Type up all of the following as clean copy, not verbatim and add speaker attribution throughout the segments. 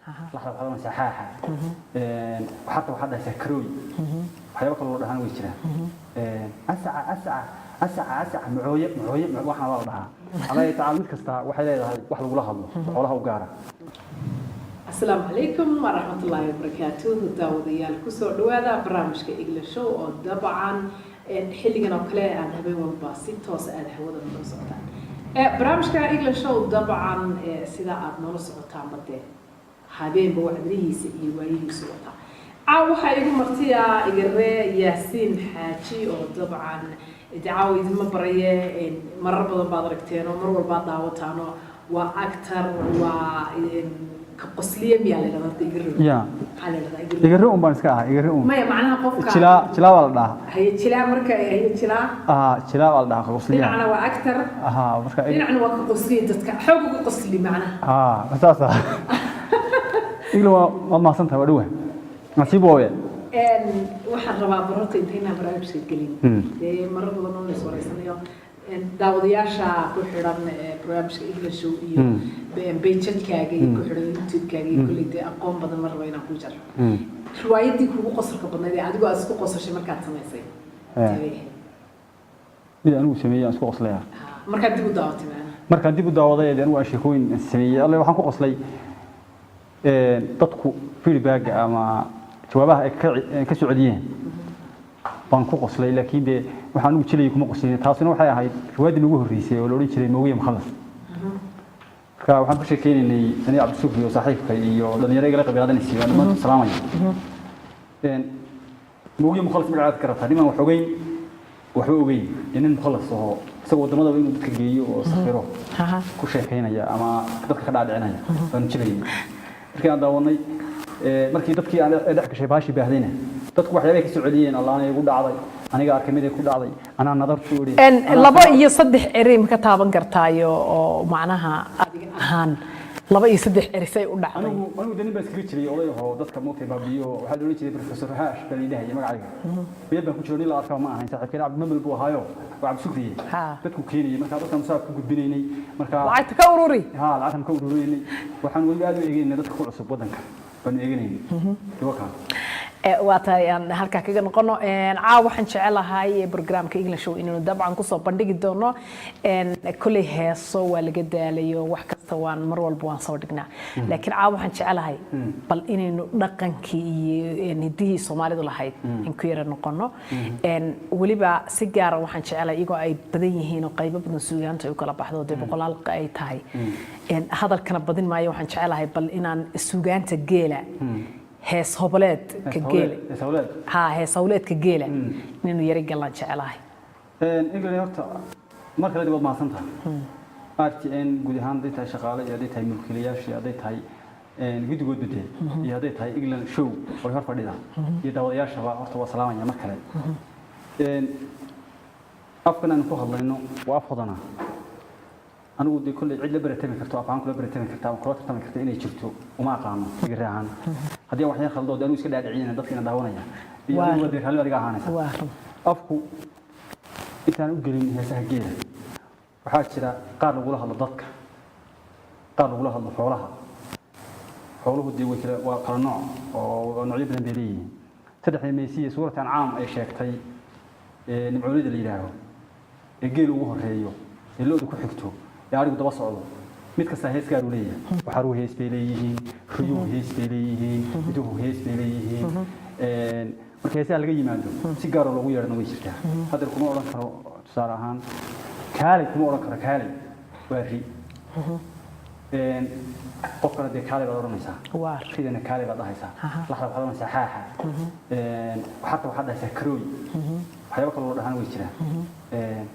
Speaker 1: Laxda waxaad oranaysaa xaaxa. Xataa waxaad dhahaysaa karooy. Waxyaabo kaloo loo dhahaan way jiraan. Asaca, asaca, asaca, asaca, macooye, macooye, waxaan waa la dhahaa. Calaa tacaala, mid kasta waxay leedahay wax lagula hadlo, xoolaha u gaara.
Speaker 2: Asalaamu calaykum waraxmatullaahi wabarakaatuhu. Daawadayaal, kusoo dhawaada barnaamijka English Show oo dabcan xilligan oo kale aan habeen walba si toos aada hawada nala socotaan. Barnaamijka English Show dabcan sida aada noola socotaanba dee habeenba wacdirihiisa iyo waayihiisu wataa. Caaw waxaa igu martiya Igare Yaasiin Xaaji oo dabcan de caawa idinma baraye, marar badan baad aragteen oo mar walbaad daawataano. Waa actor, waa ka qosliye. Miyaa la yidhahdaa horta Igare?
Speaker 1: Ya.
Speaker 2: Maxaa la yidhahdaa Igare?
Speaker 1: Igare un baan iska ahaa, Igare un.
Speaker 2: Maya, macnaha qofka
Speaker 1: Jilaa, jilaa baa la dhahaa.
Speaker 2: Haye, jilaa. Marka haye, jilaa.
Speaker 1: Ah, jilaa baa la dhahaa, qosliyaha.
Speaker 2: Dhinacna waa actor.
Speaker 1: Aha, marka
Speaker 2: dhinacna waa ka qosliye, dadka xoog uga qosli macnaha.
Speaker 1: Ah, saas ah. Igla, waa mahadsan tahay, waa dhowa nasiib waaye.
Speaker 2: Waxaan rabaa barorta intaynaan barnaamijka gelin, dee marar badan oo la is wareysanayo, daawadayaasha ku xidhan barnaamijka English Show iyo page-kaaga iyo ku xidhan YouTube-kaaga iyo kolley dee aqoon badan ma rabo inaan ku jaro. Riwaayadii kugu qosolka badnayd ee adigoo aad isku qosashay markaad samaysay tee?
Speaker 1: Mid anigu sameeyey aan isku qoslaya?
Speaker 2: Markaad dib u daawatay macnaha.
Speaker 1: Markaan dib u daawaday ee anigu aan sheekooyin sameeyey, alle waxaan ku qoslay dadku feedback ama jawaabaha ay ka soo celiyeen baan ku qoslay, laakiin dee waxaan ugu jilayay kuma qoslin. Taasina waxay ahayd riwaayaddii nagu horreysay oo la odhan jiray Moogiya Mukhallas. Marka waxaan ku sheekeynaynay aniga, Cabdisukri oo saaxiibka, iyo dhalinyaro igala qayb qaadanaysay waan dhammaantood salaamaya. Moogiya Mukhallas magacaad garataa, nimaan wax ogeyn, waxba ogeyn, iyo nin mukhallas oo isagoo waddamadaba inuu dadka geeyo oo safiro ku sheekaynaya ama dadka ka dhaadhicinaya baanu jilayay. Markii aan daawanay, markii dadkii aan dhex gashay baashii baahdayna, dadku waxyaabay ka soo celiyeen, allaana igu dhacday, aniga arkay mid ay ku dhacday, anaa nadartu idhi.
Speaker 2: Laba iyo saddex eri ma ka taaban kartaayo oo macnaha adiga ahaan laba iyo saddex eri say u dhacday?
Speaker 1: Anigu de nin baa iskaga jiray oday ahoo dadka moogtay baabiyo. Waxaa la odhan jiray Professor Haash baa la yidhahaya magacayga. Meel baan ku jiro, nin la arkaba ma ahayn. Saaxiibkeen Cabdimamel buu ahaayo, waa Cabdisukriye. Dadku keenayay, marka dadkan saab ku gudbinaynay marka.
Speaker 2: Lacagta ka ururi.
Speaker 1: Ha, lacagtan ka ururinaynay. Waxaan weli aad u eegaynay dadka ku cusub waddanka baanu eeganaynay iwakaan.
Speaker 2: Waa tahay, aan halkaa kaga noqono. Caawa waxaan jecelahay barnaamijka English Show inaynu dabcan kusoo bandhigi doono. Kolley heeso waa laga daalayo, wax kasta waan mar walba waan soo dhignaa, laakiin caawa waxaan jecelahay bal inaynu dhaqankii iyo hidihii Soomaalidu lahayd in ku yara noqono. Weliba si gaara waxaan jecelahay, iyagoo ay badan yihiin oo qaybo badan suugaanta ay u kala baxdo, dee boqolaal ay tahay, hadalkana badin maayo. Waxaan jecelahay bal inaan suugaanta geela, hees hoboleedka geela.
Speaker 1: Hawleed.
Speaker 2: Ha, hees howleedka geela inaynu yari gallaan jecelahay.
Speaker 1: England, horta mar kale waad mahadsan tahay. RTN guud ahaan, hadday tahay shaqaale iyo hadday tahay mulkiilayaashii, hadday tahay guddigood bedel iyo hadday tahay England Show oo hor fadhida iyo daawadayaashaba, horta waa salaamaya mar kale. Afkan aanu ku hadlayno waa af hodana. Anigu dee kolley cid la baratami karto, af ahaan kula baratami karta ama kula tartami karta inay jirto uma aqaano. Igare ahaan, haddii aan waxyar khaldo, dee anigu iska dhaadhiciyana dadka ina daawanaya iyo adigu dee raalli adiga ahaanaysa.
Speaker 2: Waa run.
Speaker 1: Afku intaan u gelin heesaha geela, waxaa jira qaar lagula hadlo dadka, qaar lagula hadlo xoolaha. Xooluhu dee way kala, waa kala nooc oo noocyo badan bay leeyihiin. Saddexda meesiye suurat Ancaam ay sheegtay ee nimcoolida la yidhaaho, ee geel ugu horeeyo, ee lo'du ku xigto, ee arigu daba socdo, mid kasta hees gaar uu leeyahay. Waxaruhu hees bay leeyihiin, riyuhu hees bay leeyihiin, iduhu hees bay leeyihiin. Marka heesaha laga yimaado, si gaaroo loogu yeedhana way jirtaa. Haddeer kuma odhan karo, tusaale ahaan, kaalay kuma odhan karo. Kaalay waa ri. Qofkana dee kaalay baad odhanaysaa. Ridana kaalay baad dhahaysaa. Laxda waxaad odhanaysaa xaaxa. Waxarta waxaad dhahaysaa karooy. Waxyaabo kaloo loo dhahaan way jiraan.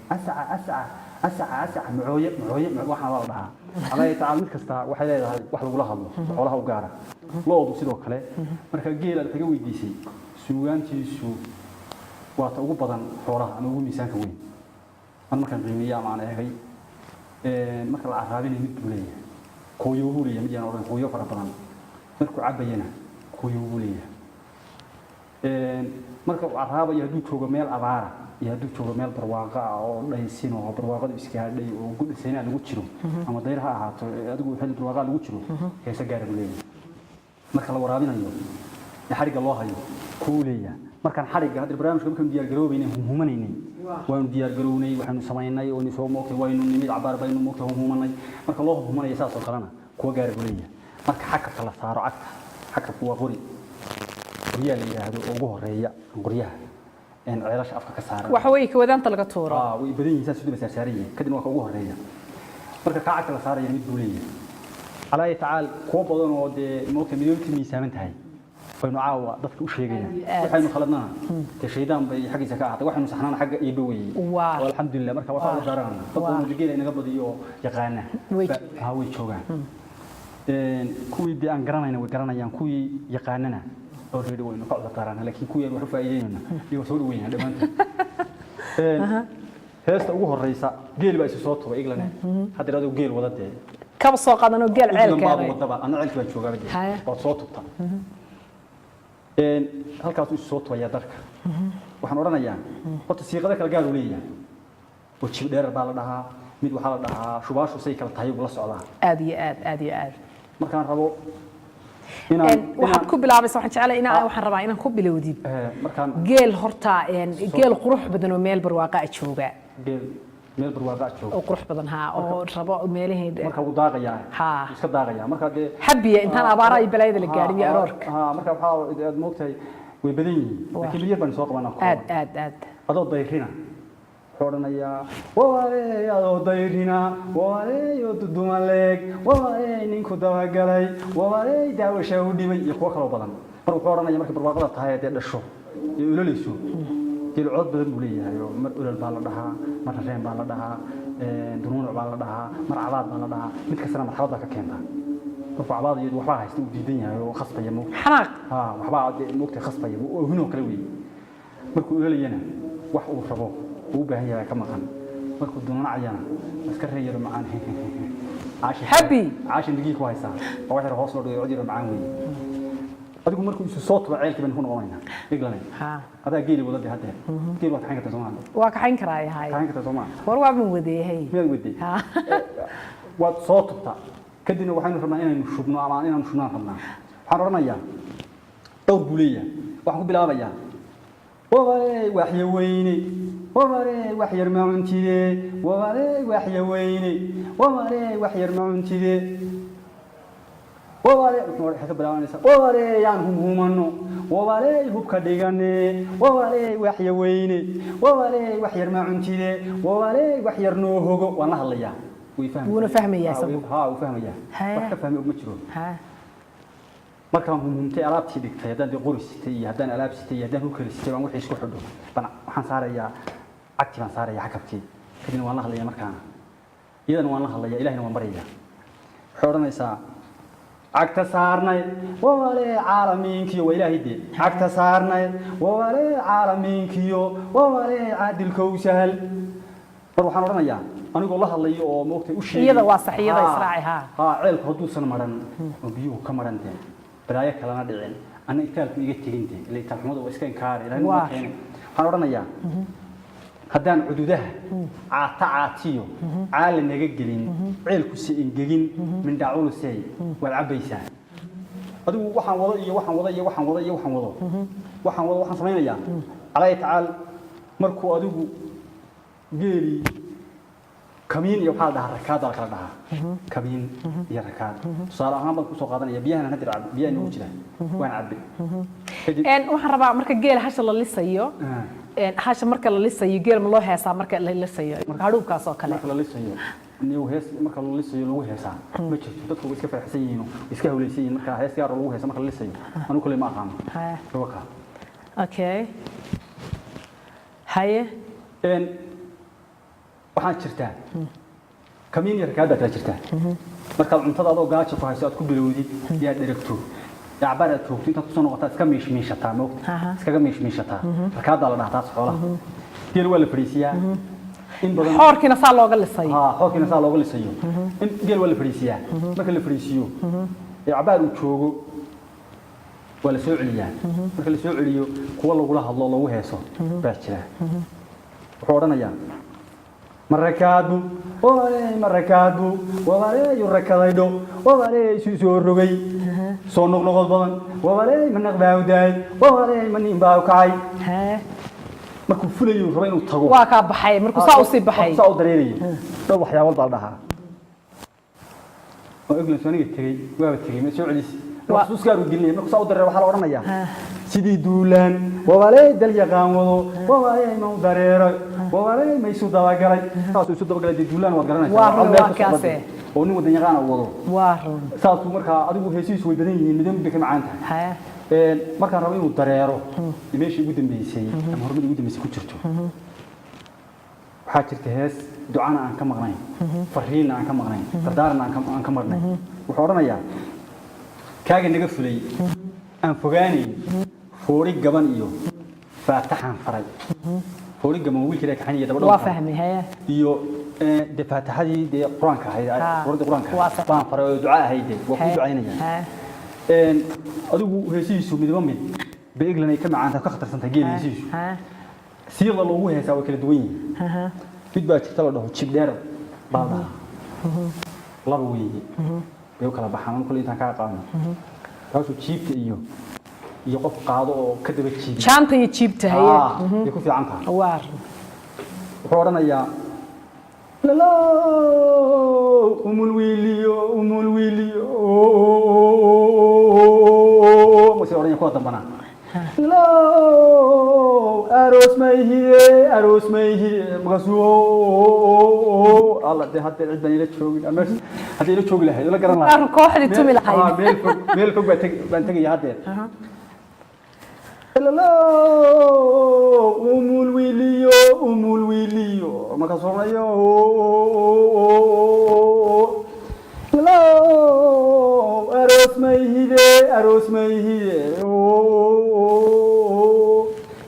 Speaker 1: Asaca, asaca, asaca, asaca, macooye, macooye, waxaan waa la dhahaa. Calaa tacaala, mid kasta waxay leedahay wax lagula hadlo, xoolaha u gaara. Lo'du sidoo kale. Marka geela aad iga weydiisay, suugaantiisu waa ta ugu badan xoolaha ama ugu miisaanka weyn an markaan qiimeeyey ama aan eegay. Marka la carraabinayo mid buu leeyahay, kooyo buu leeyahay, mid yaan odhan kooyo fara badan. Markuu cabayana kooyo buu leeyahay. Marka uu carraabayo, hadduu joogo meel abaara iyo hadduu joogo meel barwaaqo ah oo dhaysin oo barwaaqadu iskaadhay oo gudhisaynaa lagu jiro ama dayr ha ahaato, adigu xilli barwaaqaa lagu jiro, heese gaara buu leeyahay. Marka la waraabinayo ee xadhigga loo hayo kuu leeyahay. Markaan xadhigga hadda barnaamijka markaanu diyaar garoobaynay, humhumanaynay, waanu diyaar garownay, waxaanu samaynay oo soo moogtay, waynu nimid cabaar baynu moogtay humhumanay. Marka loo humhumanayo saas oo kalena kuwa gaara buu leeyahay. Marka xakabka la saaro cagta, xakabku waa qori, qoryaha la yidhaahdo oo ugu horeeya qoryaha een ceelasha afka ka saaran.
Speaker 2: Waxa weeye kawadaanta laga tuuro.
Speaker 1: Aa, way badan yihiin, saas u daba saarsaaran yihiin. Kadibna waa ka ugu horeeya. Marka kaa cagta la saaraya mid buu leeyahay. Calaa ayi tacaal, kuwo badan oo dee moogta midoobtii miisaaman tahay baynu caawa dadka u sheegaynaa.
Speaker 2: Aad.
Speaker 1: Waxaynu khaladnana dee shaydaan bay xaggiisa ka ahaatay, waxaynu saxnaana xagga eebbe weeye. Oo alxamdulilah. Marka waxaa u daaranana dad badan oo geela inaga badiyo oo yaqaana.
Speaker 2: Way
Speaker 1: Ha, way joogaan. Kuwii dee aan garanayna way garanayaan, kuwii yaqaanana already waynu ka cudur daarana, laakiin kuwii aan wax u faa'iideynayna iyago soo dhaweynaa dhammaantood. Heesta ugu horeysa geel baa isu soo tubay iglane hadda adigu geel wada dee.
Speaker 2: Kaba soo qaadan oo geel ceel
Speaker 1: Iglan baaba
Speaker 2: keenay.
Speaker 1: Wadaba anna ceelkii baan joogaaba dee. Waad soo tubta. Halkaasuu isu soo tubayaa darka. Waxaan odhanayaa horta siiqado kala gaar uu leeyahay oo jib dheerar baa la dhahaa, mid waxaa la dhahaa shubaashu say kala tahay buu la socdaa.
Speaker 2: Aad iyo aad, aad iyo aad.
Speaker 1: Markaan rabo inaan
Speaker 2: Waxaad ku bilaabaysa, waxaan jeclahay inaa, waxaan rabaa inaan ku bilowdid
Speaker 1: markaan
Speaker 2: geel horta, geel qurux badan oo meel barwaaqa ah jooga.
Speaker 1: Geel meel barwaaqa ah jooga.
Speaker 2: Oo qurux badan, ha, oo rabo meelihii.
Speaker 1: Marka wuu daaqayaa. Wuu iska daaqayaa marka dee.
Speaker 2: Xabiya intaan abaaraha iyo balaayada la gaadhin iyo aroorka.
Speaker 1: Ha, marka waxaa aad moogtahay way badan yihiin, laakiin mid yar baan soo qabanaa kooban.
Speaker 2: Aad, aad, aad.
Speaker 1: Adoo dayrina wuxuu odhanayaa: wawaaleey adoo dayrina, wawaaleey oo dudumaleeg, wawaaleey ninku dabagalay, wawaaleey daawasha u dhibay, iyo kuwo kaloo badan. Mar wuxuu odhanaya markay barwaaqada tahay dee dhasho ee ololayso, geel cod badan buu leeyahay oo mar olol baa la dhahaa, mar rareen baa la dhahaa, dunuunuc baa la dhahaa, mar cabaad baa la dhahaa. Mid kastana marxalad baa ka keentaa. Markuu cabaadayo waxbaa haysta uu diidan yahay oo khasbaya moogta.
Speaker 2: Xanaaq.
Speaker 1: Ha, waxbaa dee moogta khasbaya, oohinoo kale weeye. Markuu ololayana wax uu rabo uu u baahan yahay ka maqan. Markuu dunuunacayana waa iska reeyaro macaan.
Speaker 2: Happy.
Speaker 1: Caashin dhigii ku haysaa waa wax yar hoos loo dhigay, cod yaro macaan weeye. Adigu markuu isu soo tubo ceelkii baynu ku noqonaynaa iglane. Adaa geeli wada dee haddeer geel waad kaxayn kartaa soomaa?
Speaker 2: Waa kaxayn karaa yahay.
Speaker 1: Kaxayn kartaa soomaa?
Speaker 2: War waaban wadeehay.
Speaker 1: Miyaad waday? Waad soo tubtaa, kadibna waxaynu rabnaa inaynu shubno ama inaanu shubnaan rabnaa. Waxaan odhanayaa dhowr buu leeyahay. Waxaan ku bilaabayaa: wabaley waxya weyne, wabaley wax yar ma cuntide, wabaley waxya weyne, wabaley wax yar ma cuntide, wabale. Waxay ka bilaabanaysaa: wabaley yaan humhumano, wabaley hubka dhigane, wabaley waxya weyne, wabaley wax yar ma cuntide, wabaley wax yar noo hogo. Waan la hadlayaa, way fahmaysaa.
Speaker 2: Wuuna fahmayaa isagu.
Speaker 1: Ha, wuu fahmayaa. Wax ka fahmay ma jiro. Markaan humhumtay alaabtii dhigtay, haddaan dee qori sitay iyo haddaan alaab sitay iyo haddaan hukali sitay, baan wixii isku xidho baan waxaan saarayaa cagtii, baan saarayaa xakabkii. Kadibna waan la hadlayaa markaana, iyadana waan la hadlayaa, ilahina waan baryayaa. Waxay odhanaysaa: cagta saarnay wawale caalamiinkiyo, waa ilaahay dee, cagta saarnay wawale caalamiinkiyo, wawale caadilkow sahal. Mar waxaan odhanayaa anigoo la hadlayo oo moogtay u sheegay.
Speaker 2: Iyada waa sax, iyada israaci, ha.
Speaker 1: Ha, ceelku hadduusan maran oo biyuhu ka maran dee balaayo kalena dhicin, anna itaalku iga tegin dee, ila itaal xumadu waa iska inkaari ilaahay numa keenay. Waxaan odhanayaa haddaan cududaha caata caatiyo caala naga gelin, ceelku se engegin, mindhaculusey waad cabbaysaa. Adigu waxaan wado iyo waxaan wado iyo waxaan wado iyo waxaan wado, waxaan wado, waxaan samaynayaa calaa tacaal. Markuu adigu geelii kamiin iyo waxaa la dhahaa rakaad baa la kala dhahaa, kamiin iyo rakaad. Tusaale ahaan baan kusoo qaadanaya biyahan hadda cab, biyaha inoogu jira waan cabbe kadib.
Speaker 2: Waxaan rabaa marka geela hasha la lisayo, hasha marka la lisayo geel ma loo heesaa marka la lisayo hadhuubkaas oo kale?
Speaker 1: Marka la lisayo niyow hees marka la lisayo lagu heesaa ma jirto. Dadku way iska faraxsan yihiin oo way iska hawleysan yihiin. Marka hees gaar oo lagu heesa marka la lisayo anigu kale ma aqaano. Waka.
Speaker 2: Okay, haye.
Speaker 1: Waxaa jirtaa kamiin iyo rakaad baa kala jirtaa. Markaad cuntada adoo gaajo ku hayso aad ku bilowdid yaad dheragto ee cabaar aad joogto, intaad kusoo noqotaa iska miishmiishataa moogta, iskaga miishmiishataa, rakaaddaa la dhahaa taas. Xoolaha geel waa la fadhiisiyaa in badan.
Speaker 2: Xoorkiina saa looga lisay.
Speaker 1: Ha, xoorkiina saa looga lisayo. In geel waa la fadhiisiyaa. Marka la fadhiisiyo ee cabaar uu joogo waa la soo celiyaa. Marka la soo celiyo kuwa lagula hadlo loogu heeso baa jira. Wuxuu odhanayaa: marakaadu wabaley, marakaadu wabaley, rakaday dho wabaley, isu soo rogay. Soo noqnoqod badan, wabaley ma naqbaa u daay, wabaley ma nin baa u kacay. Markuu fulayo, rabo inuu tago.
Speaker 2: Waa kaa baxay markuu saa usii baxay.
Speaker 1: Markuu saa u dareerayo, dhowr waxyaabood baa la dhahaa oo England aniga tegey, waaba tegey, ma soo celisi. Xusuus gaar uu gelinaya markuu saa u dareero. Waxaa la odhanayaa sidii duulaan, wabaley dal yaqaan wado, wabaley ma u dareeray, wabaley ma isu dabagalay. Saasuu isu dabagalay dee. Duulaan waad garanaysaa.
Speaker 2: Waa run,
Speaker 1: meel
Speaker 2: waa
Speaker 1: ka socda
Speaker 2: kaase.
Speaker 1: dee, oo nin wadan yaqaan wado.
Speaker 2: Waa run.
Speaker 1: Saasuu markaa adigu heesihiisu way badan yihiin, midba bay ka macaan tahay. Markaan rabo inuu dareero, meeshii ugu dambeysay ama horumadii ugu dambeysay ku jirto, waxaa jirta hees ducana aan ka maqnayn, fariinna aan ka maqnayn, dardaaranna aan ka maqnayn. Wuxuu odhanayaa: kaaga naga fulay aan fogaanayn, foori gaban iyo faataxaan faray. Foori gaban wiilkii kaxaynaya daba.
Speaker 2: Waa fahmay, haye.
Speaker 1: Iyo dee faataxadii dee Qur-aanka ahayd, suuradii Qur-aanka
Speaker 2: Waa sax.
Speaker 1: baan faray oo duca ahayd dee, waa ku ducaynaya. Adigu heesihiisu midba mid bay England ay ka macaan tahay, ka khatarsan tahay geela heesihiisu. Siiqda loogu heesaa way kala duwan yihiin. Mid baa jirta la dhaho jibdheer baa la dhahaa. Laba weeye bay u kala baxaan. Anu kale intaan kaa qaadno taasuu jiibta iyo qof qaado oo ka daba jiibiyo.
Speaker 2: Jaanta iyo jiibta, haye.
Speaker 1: Ah, bay ku fiican tahay.
Speaker 2: Waa run.
Speaker 1: Wuxuu odhanayaa: lalo umul wiiliyo, umul wiiliyo, mase odhanaya kuwa dambana: lalo aroos mayhiye, aroos mayhiye. Markaasuu alla dee hadda cid baan ila joogin. Meesha haddii ila joogi lahayd, ila garan lahayd.
Speaker 2: Arrin kooxdii tumi lahayd.
Speaker 1: Meel fog, meel fog baan tegaya haddeer. Lalo umul wiiliyo, umul wiiliyo. Markaasuu odhanayo: lalo aroos mayhide, aroos mayhide,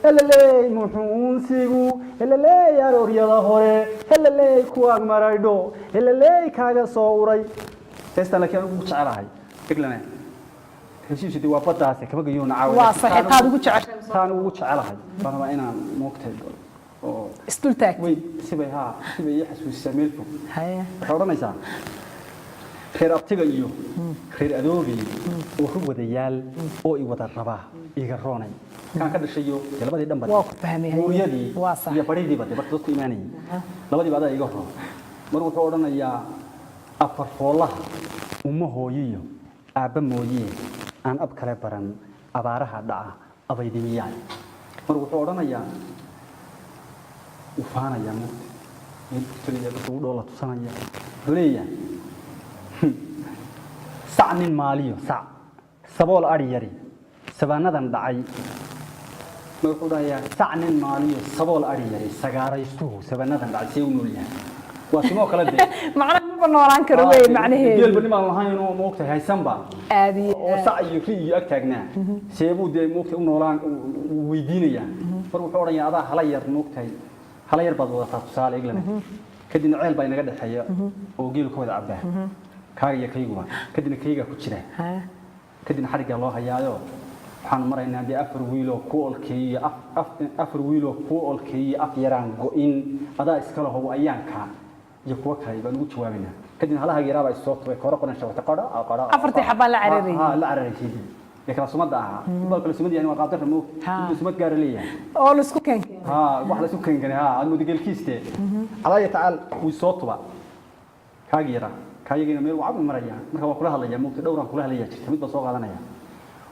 Speaker 1: helaley muxuunsigu, helaley arooryada hore, helaley kuwaag maraydho, helaley kaaga soo uray. Heestan laakiin anigu ugu jecelahay Eglane heshiisu dee waa baddaasi kama gayoona caawa.
Speaker 2: Waa sax, taad ugu jeceshahay.
Speaker 1: Taan ugu jecelahay baan rabaa inaan moogtay oo
Speaker 2: Isdul taag.
Speaker 1: Wey sibay, haa, sibay ii xasuusisaa meel fog. Waxay odhanaysaa: reer abtiga iyo reer adoogay oo rug wadayaal oo i wada rabaa iga roonay, kaan ka dhashayo dee labadii dhanba.
Speaker 2: Waa ku fahmay, haye.
Speaker 1: Buuryadii
Speaker 2: Waa sax.
Speaker 1: iyo baridiiba dee barta dadku imaanayay, labadiiba adaa iga roon. Mar wuxuu odhanayaa: afar foolaha uma hooyiyo aabba mooyee aan ab kale baran, abaaraha dhaca abaydimiyaan. Mar wuxuu odhanayaa, wuu faanayaa mugta, meel buu tegaya, dadka u dhoola tusanaya. Wuxuu leeyahay: sac nin maaliyo sac sabool adhi yari sabaanadan dhacay. Ma wuxuu dhahayaa: sac nin maaliyo sabool adhi yari sagaaraystuhu sabaanadan dhacay see u nool yahay? Waa simoo kale dee.
Speaker 2: Macnaha maba noolaan karo wey macnaheedu.
Speaker 1: Geelba nimaan lahayn oo moogtahay haysanba
Speaker 2: Aad iyo
Speaker 1: oo sac iyo ri iyo ag taagnaa, seebuu dee moogtahay u noolaan uu weydiinayaa. Mar wuxuu odhanayaa: adaa hala yar moogtahay, hala yar baad wadataa tusaale Eglana, kadibna ceel baa inaga dhexeeya oo geelu ka wada cabaa, kaaga iyo kayguba, kadibna kaygaa ku jira. Kadibna xadhiggaa loo hayaayo, waxaanu maraynaa dee afar wiiloo ku olkeeyo, afar wiiloo kuu olkeeyo, af yaraan go'in, adaa iska lahow ayaanka iyo kuwo kale baan ugu jawaabaynaa. Kadibna halaha yaraa baa isoo tubay kooro qoran shabata qodho qodho.
Speaker 2: Afartii xabaa la cararayay.
Speaker 1: Ha, la cararaysay ee kala sumada ahaa. Mid kala sumad yahay, waa qaabdarra moog. Mid sumad gaara leeyahay.
Speaker 2: Oo la isku keenkeenay.
Speaker 1: Ha, wax la isku keenkanay, ha, aad moodo geelkiiste. Calaa tacaal wuu soo tuba kaagi yaraa, kaayagina meel wacan u maraya. Marka waa kula hadlaya moogta, dhowraan kula hadlaya jirta, mid baa soo qaadanaya.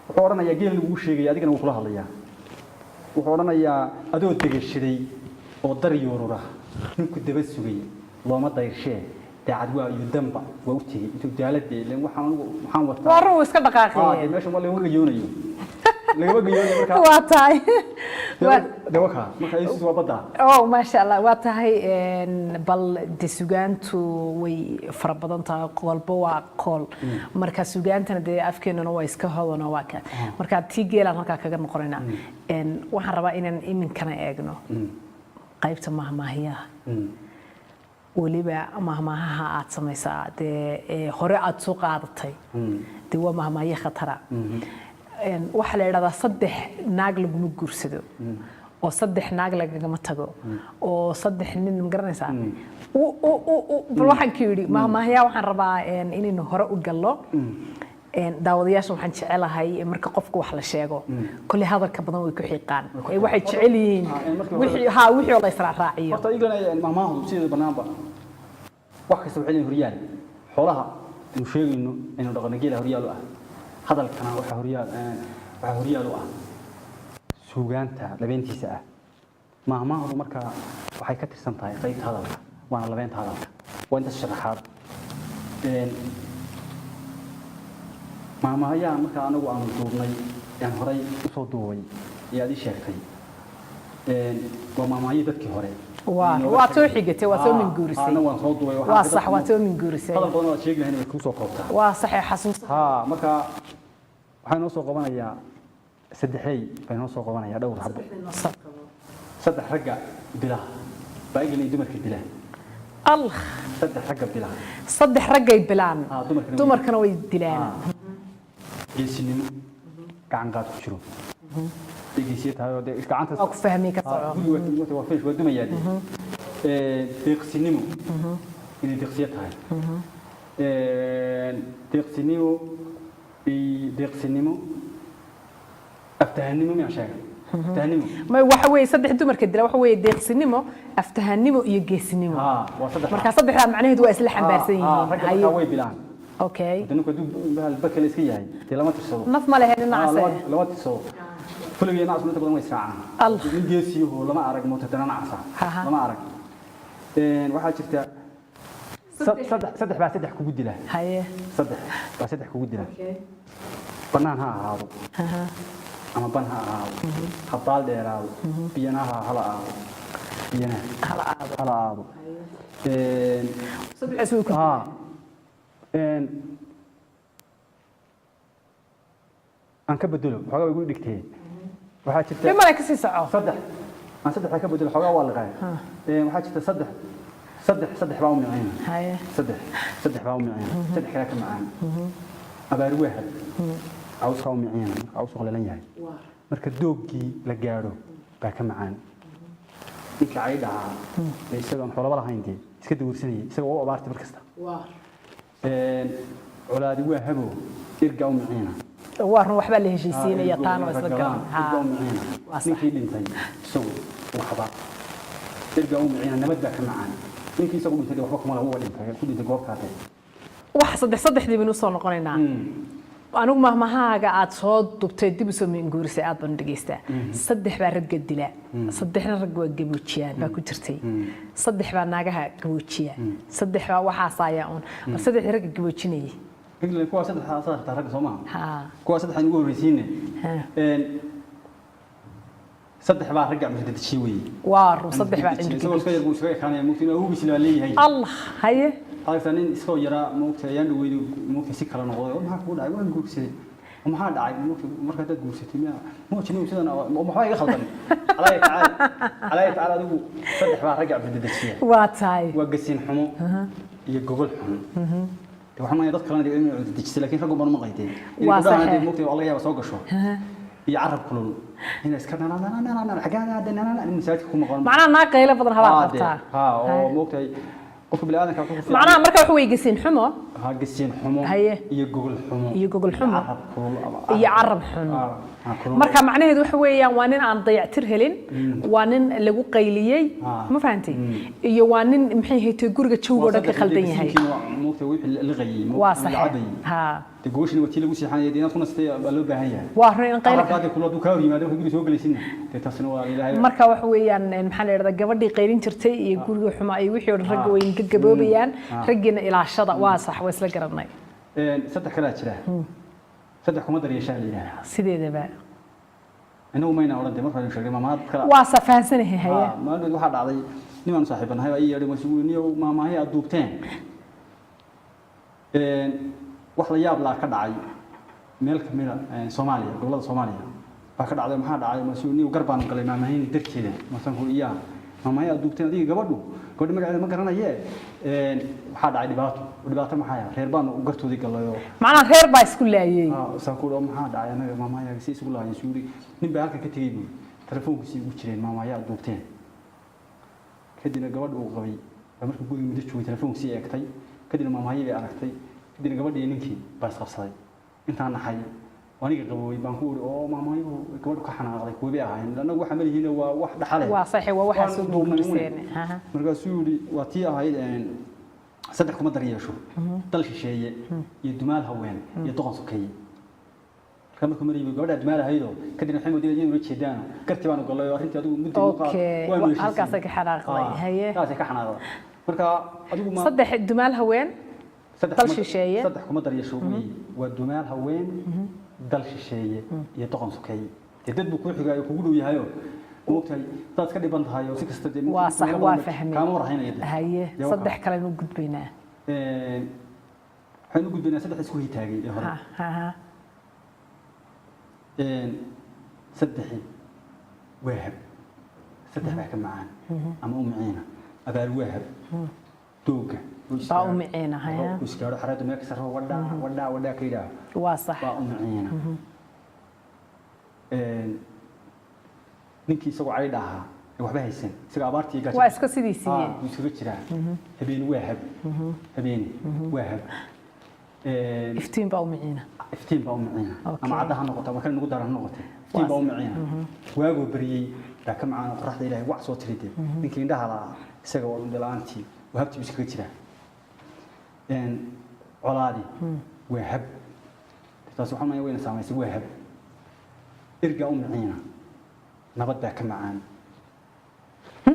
Speaker 1: Wuxuu odhanayaa geel lagu sheegaya, adigana wuu kula hadlayaa. Wuxuu odhanayaa: adoo degashaday oo dar yoorura ninku daba sugay looma dayrshe, daacad waa iyo damba waa u tegey intuu daaladee ileen waxaan anigu waxaan wataa.
Speaker 2: Waa run, wuu iska
Speaker 1: Dee
Speaker 2: dhaqaaqaya.
Speaker 1: Meeshan waa lagama gayoonayo, lagama gayoonayo marka.
Speaker 2: Waa tahay.
Speaker 1: Dee wakaa marka yesus waa baddaa.
Speaker 2: Oh, maasha Allah, waa tahay. Bal de sugaantu way fara badan tahay, qolba waa qool. Marka sugaantana dee afkeenuna waa iska hodano, waa ka marka tii geelaan halkaa kaga noqonaynaa. Waxaan rabaa inaan iminkana eegno qaybta mahmaahiyaha. Weliba mahmaahaha aad samaysaa dee hore aad soo qaadatay dee waa mahmaahyo khatara. Waxaa la idhahdaa saddex naag laguma guursado oo saddex naag lagagama tago oo saddex nin, ma garanaysaa? Bal waxaan ku yidhi mahmaahyaa waxaan rabaa inaynu hore u gallo. Daawadayaasha waxaan jecelahay marka qofka wax la sheego, kolley hadalka badan way ku xiiqaan. Waxay jecel yihiin
Speaker 1: markii hore-
Speaker 2: wixii ha wixii oo la israacraaciyo.
Speaker 1: Horta igana maahmaahdu sideeda banaanba wax kasta waxay leeyihiin horyaal. Xoolaha aynu sheegayno, aynu dhaqano, geela horyaal u ah. Hadalkana waxaa horyaal u ah suugaanta labeentiisa ah. Maahmaahdu markaa waxay ka tirsan tahay qaybta hadalka, waana labeenta hadalka. Waa intaas sharaxaad. Maahmaahayaha markaa anagu aanu duubnay, aan horay usoo duubay ee aad ii sheegtay, waa maahmaahayii dadkii hore.
Speaker 2: Waa soo xigatay, waa soo minguurisay.
Speaker 1: Ana waan soo duubay.
Speaker 2: Waa sax, waa soo minguurisay.
Speaker 1: Hadal badan oo aad sheegi lahayn way kuu soo koobtaa.
Speaker 2: Waa sax ee xasuus.
Speaker 1: Ha, marka waxaa inoo soo qabanayaa saddexey baa inoo soo qabanayaa dhowr xabo. Saddex ragga bilaha baa iglan iyo dumarka dila.
Speaker 2: Allah!
Speaker 1: Saddex ragga bilaha.
Speaker 2: Saddex raggay bilaan.
Speaker 1: Dumarkana way-
Speaker 2: Dumarkana way dilaan.
Speaker 1: Geesinimo gacan qaad ku jiro day geesiye tahay oo dee gacanta.
Speaker 2: Waa ku fahmay, ka soco.
Speaker 1: Guriga waa finish, waa dumayaa dee. Deeqsinimo, inay deeqsiye tahay. Deeqsinimo iyo deeqsinimo, aftahanimo miyaan sheegay? Aftahanimo.
Speaker 2: Ma waxa weeye saddex dumarka dila waxa weeye deeqsinimo, aftahanimo iyo geesinimo.
Speaker 1: Ha, waa saddex.
Speaker 2: Marka saddexdaa macnaheedu waa isla xambaarsan yihiin.
Speaker 1: Ragga
Speaker 2: Haye.
Speaker 1: markaa way bilaan. Hada ninku hadduu bahal bakale iska yahay, dee lama tirsado.
Speaker 2: Naf ma lehen nacase.
Speaker 1: Lama tirsado. Fuligii nacas inta badan way israacaan.
Speaker 2: Allah.
Speaker 1: Nin geesiyaho lama arag mootadana nacasa. Lama arag. Waxaa jirta saddex baa saddex kugu dila.
Speaker 2: Haye.
Speaker 1: Saddex baa saddex kugu dila. Bannaan ha ahaado ama ban ha ahaado, ha baal dheeraado, biyana ha hala aado, biyana
Speaker 2: hala aado.
Speaker 1: Hala aado.
Speaker 2: Saddexdaas way ku
Speaker 1: Ha. Aan ka bedelo xoogaa, way igu dhigtee. Waxaa jirta
Speaker 2: dhimale, kasii soco.
Speaker 1: Saddex aan saddexda ka bedelo, xoogaa waa liqaa. Waxaa jirta saddex saddex saddex baa u micina.
Speaker 2: Haye.
Speaker 1: Saddex saddex baa u micina, saddex kale ka macaan. Abaar wahab cawskaa u micina, marka cawsku qalalan yahay, marka doogii la gaadho baa ka macaan. Ninka caydha ahaa ee isaga aan xoolaba lahayn, dee iska dawirsanayay, isaga waa u abaartay mar kasta. Colaadi waa habo, irga u miciina.
Speaker 2: Waa run, waxbaa la heshiisiinaya, taana waa isla garan.
Speaker 1: Irga u miciina.
Speaker 2: Waa sax.
Speaker 1: Ninkii dhintay isagu waxba, irga u miciina, nabad baa ka macaan. Ninkii isagu dhintay dee waxba kuma laha, wuu dhintay, ku dhintay goobtaate.
Speaker 2: Wax saddex saddexdii baynu usoo noqonaynaa. Anigu mahmahaaga aad soo dubtay, dib usoo minguurisay, aad baan u dhegaystaa. Saddex baa ragga dila, saddexna rag waa gaboojiyaan baa ku jirtay, saddex baa naagaha gaboojiya, saddex baa waxaas ayaa uun. Bal saddexdii ragga gaboojinayay.
Speaker 1: England kuwaa saddex saddexda ragga soo maaha?
Speaker 2: Ha.
Speaker 1: Kuwaa saddexaan ugu horreysiine.
Speaker 2: Ha.
Speaker 1: Saddex baa ragga cumri dedejiye weeye.
Speaker 2: Waa run, saddex baa
Speaker 1: Isagoo
Speaker 2: cimri.
Speaker 1: Iska yar buu iskaga ekaanaya, mugta inuu awowgiis baa leeyahay.
Speaker 2: Allah, haye.
Speaker 1: Waxaa nin iskoo yaraa, mugta ayaan dhaweydu, mugta si kala noqday. Oo maxaa kugu dhacay? Waan guursaday. Oo maxaa dhacay? Mugta marka haddaad guursatay miyaa moojin sidan oo maxaa iga khaldan? Calaa tacaala, calaa tacaala, adigu saddex baa ragga cumri dedejiya.
Speaker 2: Waa tahay.
Speaker 1: Waa gasiin xumo iyo gogol xun. Dee waxaan maleeyaa dad kalena dee inay cumri dejisay, laakiin raggu baan u maqlaytay. Inay
Speaker 2: Waa
Speaker 1: gabdhahan
Speaker 2: saxeex.
Speaker 1: dee mugta waa laga yaabaa soo gasho. Iyo carab kulul. Inay iska nanananana xaggaa nanana in masaajidka ku maqan.
Speaker 2: Macnaha naag qaylo badan habaa qabtaa.
Speaker 1: Ha, oo moogtahay qofka bini'aadamka wuxuu ku fiican.
Speaker 2: Macnaha marka wax wey gasiin xumo.
Speaker 1: Ha, gasiin xumo.
Speaker 2: Haye.
Speaker 1: Iyo gogol xumo.
Speaker 2: Iyo gogol xumo.
Speaker 1: Carab kulul ama
Speaker 2: iyo carab xun.
Speaker 1: Kulul.
Speaker 2: Marka macnaheedu waxa weeyaan waa nin aan dayactir helin, waa nin lagu qayliyey, ma fahantay, iyo waa nin maxay haytay guriga jawgoo dhan ka khaldan yahay.
Speaker 1: Moogtahay wixii la liqayay
Speaker 2: waa
Speaker 1: la
Speaker 2: sax
Speaker 1: cabayay.
Speaker 2: Ha.
Speaker 1: Dee gogoshina waa tii lagu seexanayay, dee inaad ku nasatay baa loo baahan yahay.
Speaker 2: Waa run in qaylo.
Speaker 1: Carabkaadi kulul hadduu kaa hor yimaado marka guriga soo gelaysinna, dee taasina waa Ilaahay.
Speaker 2: Marka waxa weeyaan maxaa la yidhahdaa, gabadhii qaylin jirtay iyo guriga xumaa iyo wixii oo dhan ragga way ka gaboobayaan. Raggiina ilaashada, waa sax, waa isla garanay.
Speaker 1: Saddex kalaa jira. Saddex kuma daryeeshaa la yidhaahdaa.
Speaker 2: Sideedaba.
Speaker 1: Inagu mayna odhan, dee marka aynu sheegnay maamaha kala.
Speaker 2: Waa sa fahansanahay, haye.
Speaker 1: Maalin waxaa dhacday nimaanu saaxiibanahay baa ii yeedhay, masugu niyow maamaahay aad duubteen. Wax la yaab laa ka dhacay meel ka mid a Soomaaliya, gobollada Soomaaliya baa ka dhacday. Maxaa dhacay? Masugu niyow gar baanu galay maamaahayn darteeda. Masanku iyaa maamaahay aad duubteen adiga gabadhu magaceeda ma garanaye. Waxaa dhacay dhibaato. Dhibaato maxaa ah? Reer baanu gartoodii galay oo
Speaker 2: Macnaha reer baa isku laayay.
Speaker 1: Saan ku dhaho, maxaa dhacay? Anaga maamaayaa si isugu lahaayeen suuri. Nin baa halkan ka tegey buuri, telefoonkiisii ugu jireen maamaayaa aad duubteen. Kadibna gabadha uu qabay baa markuu guriga muddo joogay telefoonkiisii eegtay, kadibna maamaayadii bay aragtay, kadibna gabadhii iyo ninkii baa isqabsaday. Intaan naxay aniga qaboobay baan ku uri oo maamaayuhu gabadhu ka xanaaqday, kuwii bay ahaayeen, annagu waxa ma lihiin, waa wax dhaxale.
Speaker 2: Waa sax, waa waxaa
Speaker 1: Waan
Speaker 2: soo
Speaker 1: duubnay uun.
Speaker 2: guuriseen.
Speaker 1: Markaasuu yidhi waa tii ahayd saddex kuma daryeesho: dal shisheeye iyo dumaal haween iyo doqon sokeeye. Marka markuu marayay gabadhaa dumaal ahaydoo kadibna waxay moodeen iyaduna jeedaano garti baanu gallay oo arrintii adigu muddo igu qaad- waanu heshiisiinay.
Speaker 2: Halkaasay ka xanaaqday.
Speaker 1: Halkaasay ka xanaaqday. Marka adigu ma
Speaker 2: Saddex: dumaal haween,
Speaker 1: saddex
Speaker 2: dal
Speaker 1: kuma-
Speaker 2: shisheeye.
Speaker 1: Saddex kuma daryeesho weeye: waa dumaal haween, dal shisheeye iyo doqon sokeeye. Dee dad buu kuu xigaayo, kugu dhow yahayo, moogtahay dad iska dhiban tahay oo si kasta dee
Speaker 2: Waa sax,
Speaker 1: meelo
Speaker 2: waa
Speaker 1: badan
Speaker 2: fahmay.
Speaker 1: kaama warhaynaya dee. Dee waa
Speaker 2: Saddex kalenu gudbaynaa.
Speaker 1: Waxaynu u gudbaynaa saddex isku hitaagay ee hore.
Speaker 2: Ha ha ha
Speaker 1: Saddexi waa hab, saddex baa ka macaan ama u miciina: abaal waa hab, dooga oo
Speaker 2: Baa u miciina, haya.
Speaker 1: oo iskaaro xareedu meel kasta rabo wadhaa wadhaa wadhaa ka yidhaaho.
Speaker 2: Waa sax.
Speaker 1: Baa u miciina. Ninkii isagoo caydha ahaa ee waxba haysan, isaga abaartii iyo gaajada-
Speaker 2: Waa iska sidiisii.
Speaker 1: Wuu iskaga jiraa. Habeeni waa hab, habeeni waa hab.
Speaker 2: Iftiin baa u miciina.
Speaker 1: Iftiin baa u miciina. Ama cadda ha noqoto ama kan nagu daran ha noqote, iftiin baa u miciina. Waagoo beriyey baa ka macaan oo qoraxda Ilaahay wac soo tiride. Ninkii indhaha la'aa isaga waa indho la'aantii, waa habtii buu iskaga jiraa. Colaadi waa hab, taas waxaan maya wayna saamaysay, waa hab. Ergaa u miciina, nabad baa ka macaan.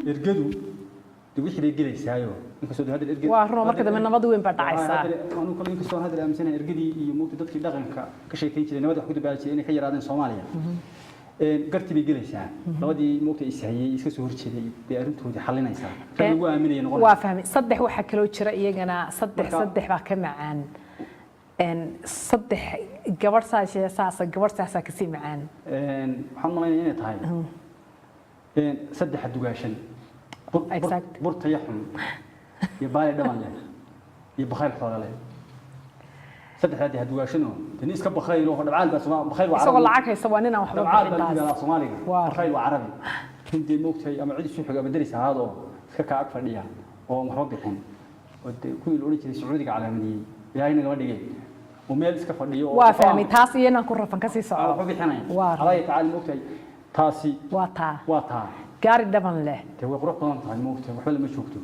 Speaker 1: Ergadu de wixii bay gelaysaayo, inkastoo de hadda erge
Speaker 2: Waa run, marka dambe nabad weyn baa dhacaysaa.
Speaker 1: Anu kale inkastoo hadda aaminsanahay ergadii iyo moogta dadkii dhaqanka ka sheekeyn jiray, nabadda wax ku dabaali jiray, inay ka yaraadeen Soomaaliya. Gartii bay gelaysaa, labadii moogta ishayay iska soo horjeeday bay arrintoodii xalinaysaa, rag lagu aaminaya noqonaysa.
Speaker 2: Waa fahmay. Saddex waxaa kaloo jira iyagana saddex saddex baa ka macaan. Saddex gabadh saas saasa, gabadh saasaa kasii macaan.
Speaker 1: Waxaan malaynaya inay tahay saddexa dugaashan. Burtaya xun iyo baali dhaban leh iyo bakhayl xoola leh. Saddexdaa dee ha dugaashano, dee nin iska bakhayl oo dhabcaal baa bakhayl waa
Speaker 2: Isagoo
Speaker 1: carabi.
Speaker 2: lacag haysta waa ninaan waxba
Speaker 1: Dhabcaal
Speaker 2: bixin
Speaker 1: baa lagu
Speaker 2: taas.
Speaker 1: yidhahdaa Soomaaliga. Bakhayl waa carabi. Nin dee moogtahay ama cid isu xig ama deris ahaad oo iska kaa ag fadhiya oo waxba bixin, oo dee kuwii la odhan jiray Sacuudiga calaamadiyey, Ilaahay nagama dhigay, oo meel iska fadhiyo oo
Speaker 2: Waa fahmay taas, iyo inaan ku rafan kasii
Speaker 1: aan
Speaker 2: soco.
Speaker 1: waxba bixinayn. Alaa tacaala moogtahay taasi.
Speaker 2: Waa taa.
Speaker 1: Waa taa.
Speaker 2: Gaari dhaban leh.
Speaker 1: Dee way qurux badan tahay moogtahay, waxba lama joogto,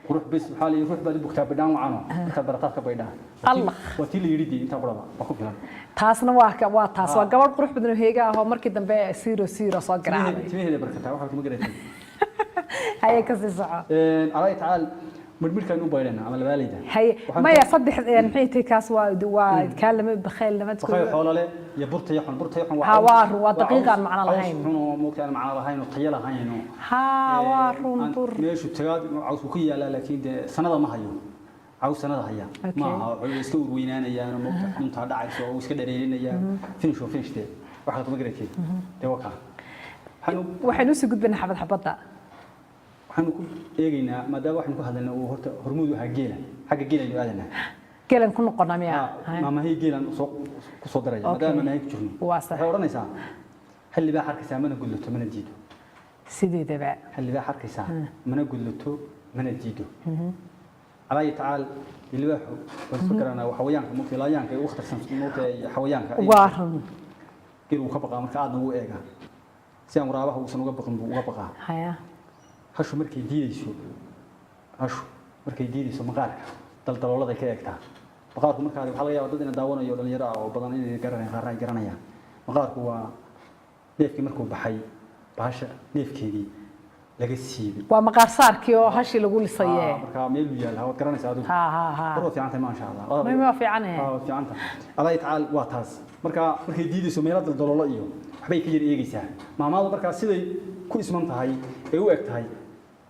Speaker 1: qurux bes. Waxaa la yidhi ruux baad u bugtaa bidhaan wacano, markaad barataad ka baydhaa.
Speaker 2: Allah.
Speaker 1: Waa tii la yidhi dee, intaa quraba waa ku filan.
Speaker 2: Taasna waa taas, waa gabadh qurux badan oo heega ah oo markii dambe zero zero soo garaacday.
Speaker 1: Timaheeda barkataa, waxaa kuma garatay.
Speaker 2: Haye, kasii soco.
Speaker 1: Alaa tacaal midhmidhkaan u baydhana ama labaalayda.
Speaker 2: Haye, maya, saddex maxay tahay kaas? Waa kaa lama bakhayl lama
Speaker 1: Bakayl xoolo leh iyo burta yaxun, burta yaxun.
Speaker 2: Ha, waa run, waa daqiiq aan macno lahayn.
Speaker 1: Caws xun oo moogta aan macno lahayn oo tayo lahayn oo
Speaker 2: Ha, waa run, bur.
Speaker 1: Meeshu tagaad caws ku yaalaa, laakiin dee sanada ma hayo, caws sanada haya ma aha, wuxuu iska urweynaanayaan oo moogta xuntaa dhacayso oo iska dhareerinayaan, finish oo finish dee waxa kuma garatay dee waa kaa. Waxaanu
Speaker 2: Waxaynu usii gudbaynaa xabad xabadda.
Speaker 1: Waxaanu ku eegaynaa, maadaama waxaynu ku hadlaynaa uu horta hormuud u ahaa geela, xagga geela aynu aadanaa.
Speaker 2: Geelan ku noqona miya?
Speaker 1: Maamahay geelan soo ku soo daraya maadaama maamahay ku jirno.
Speaker 2: Waa sax.
Speaker 1: Waxay odhanaysaa: xilli baa xarkaysaa mana gudlato mana diido.
Speaker 2: Sideedaba.
Speaker 1: Xilli baa xarkaysaa mana gudlato mana diido. Calaa tacaal libaaxu waan isku garanaa, waa xawayaanka moogta laayaanka ee ugu khatarsan moogta xawayaanka.
Speaker 2: Waa run.
Speaker 1: Geel wuu ka baqaa, marka aadna wuu eegaa, si aan waraabaha uusan uga baqin buu uga baqaa. Hashu markay diidayso, hashu markay diidayso maqaarka daldalooladay ka eegtaa. Maqaarku markaa waxaa laga yaabaa dad ina daawanayo dhalinyaro ah oo badan inay garanayaan, qaarna ay garanayaan. Maqaarku waa neefkii markuu baxay bahasha neefkeedii laga siibay.
Speaker 2: Waa maqaar saarkii oo hashii lagu lisaye.
Speaker 1: Markaa meel uu yaal waad garanaysaa adigu.
Speaker 2: Ha ha ha.
Speaker 1: War, waa fiican tahay, maasha Allah.
Speaker 2: Ma waa fiican.
Speaker 1: Waa fiican tahay, Allah tacaala. Waa taas marka markay diidayso meelo daldaloolo iyo waxbay ka yar eegaysaa maamaadu. Markaa siday ku isman tahay ee u eg tahay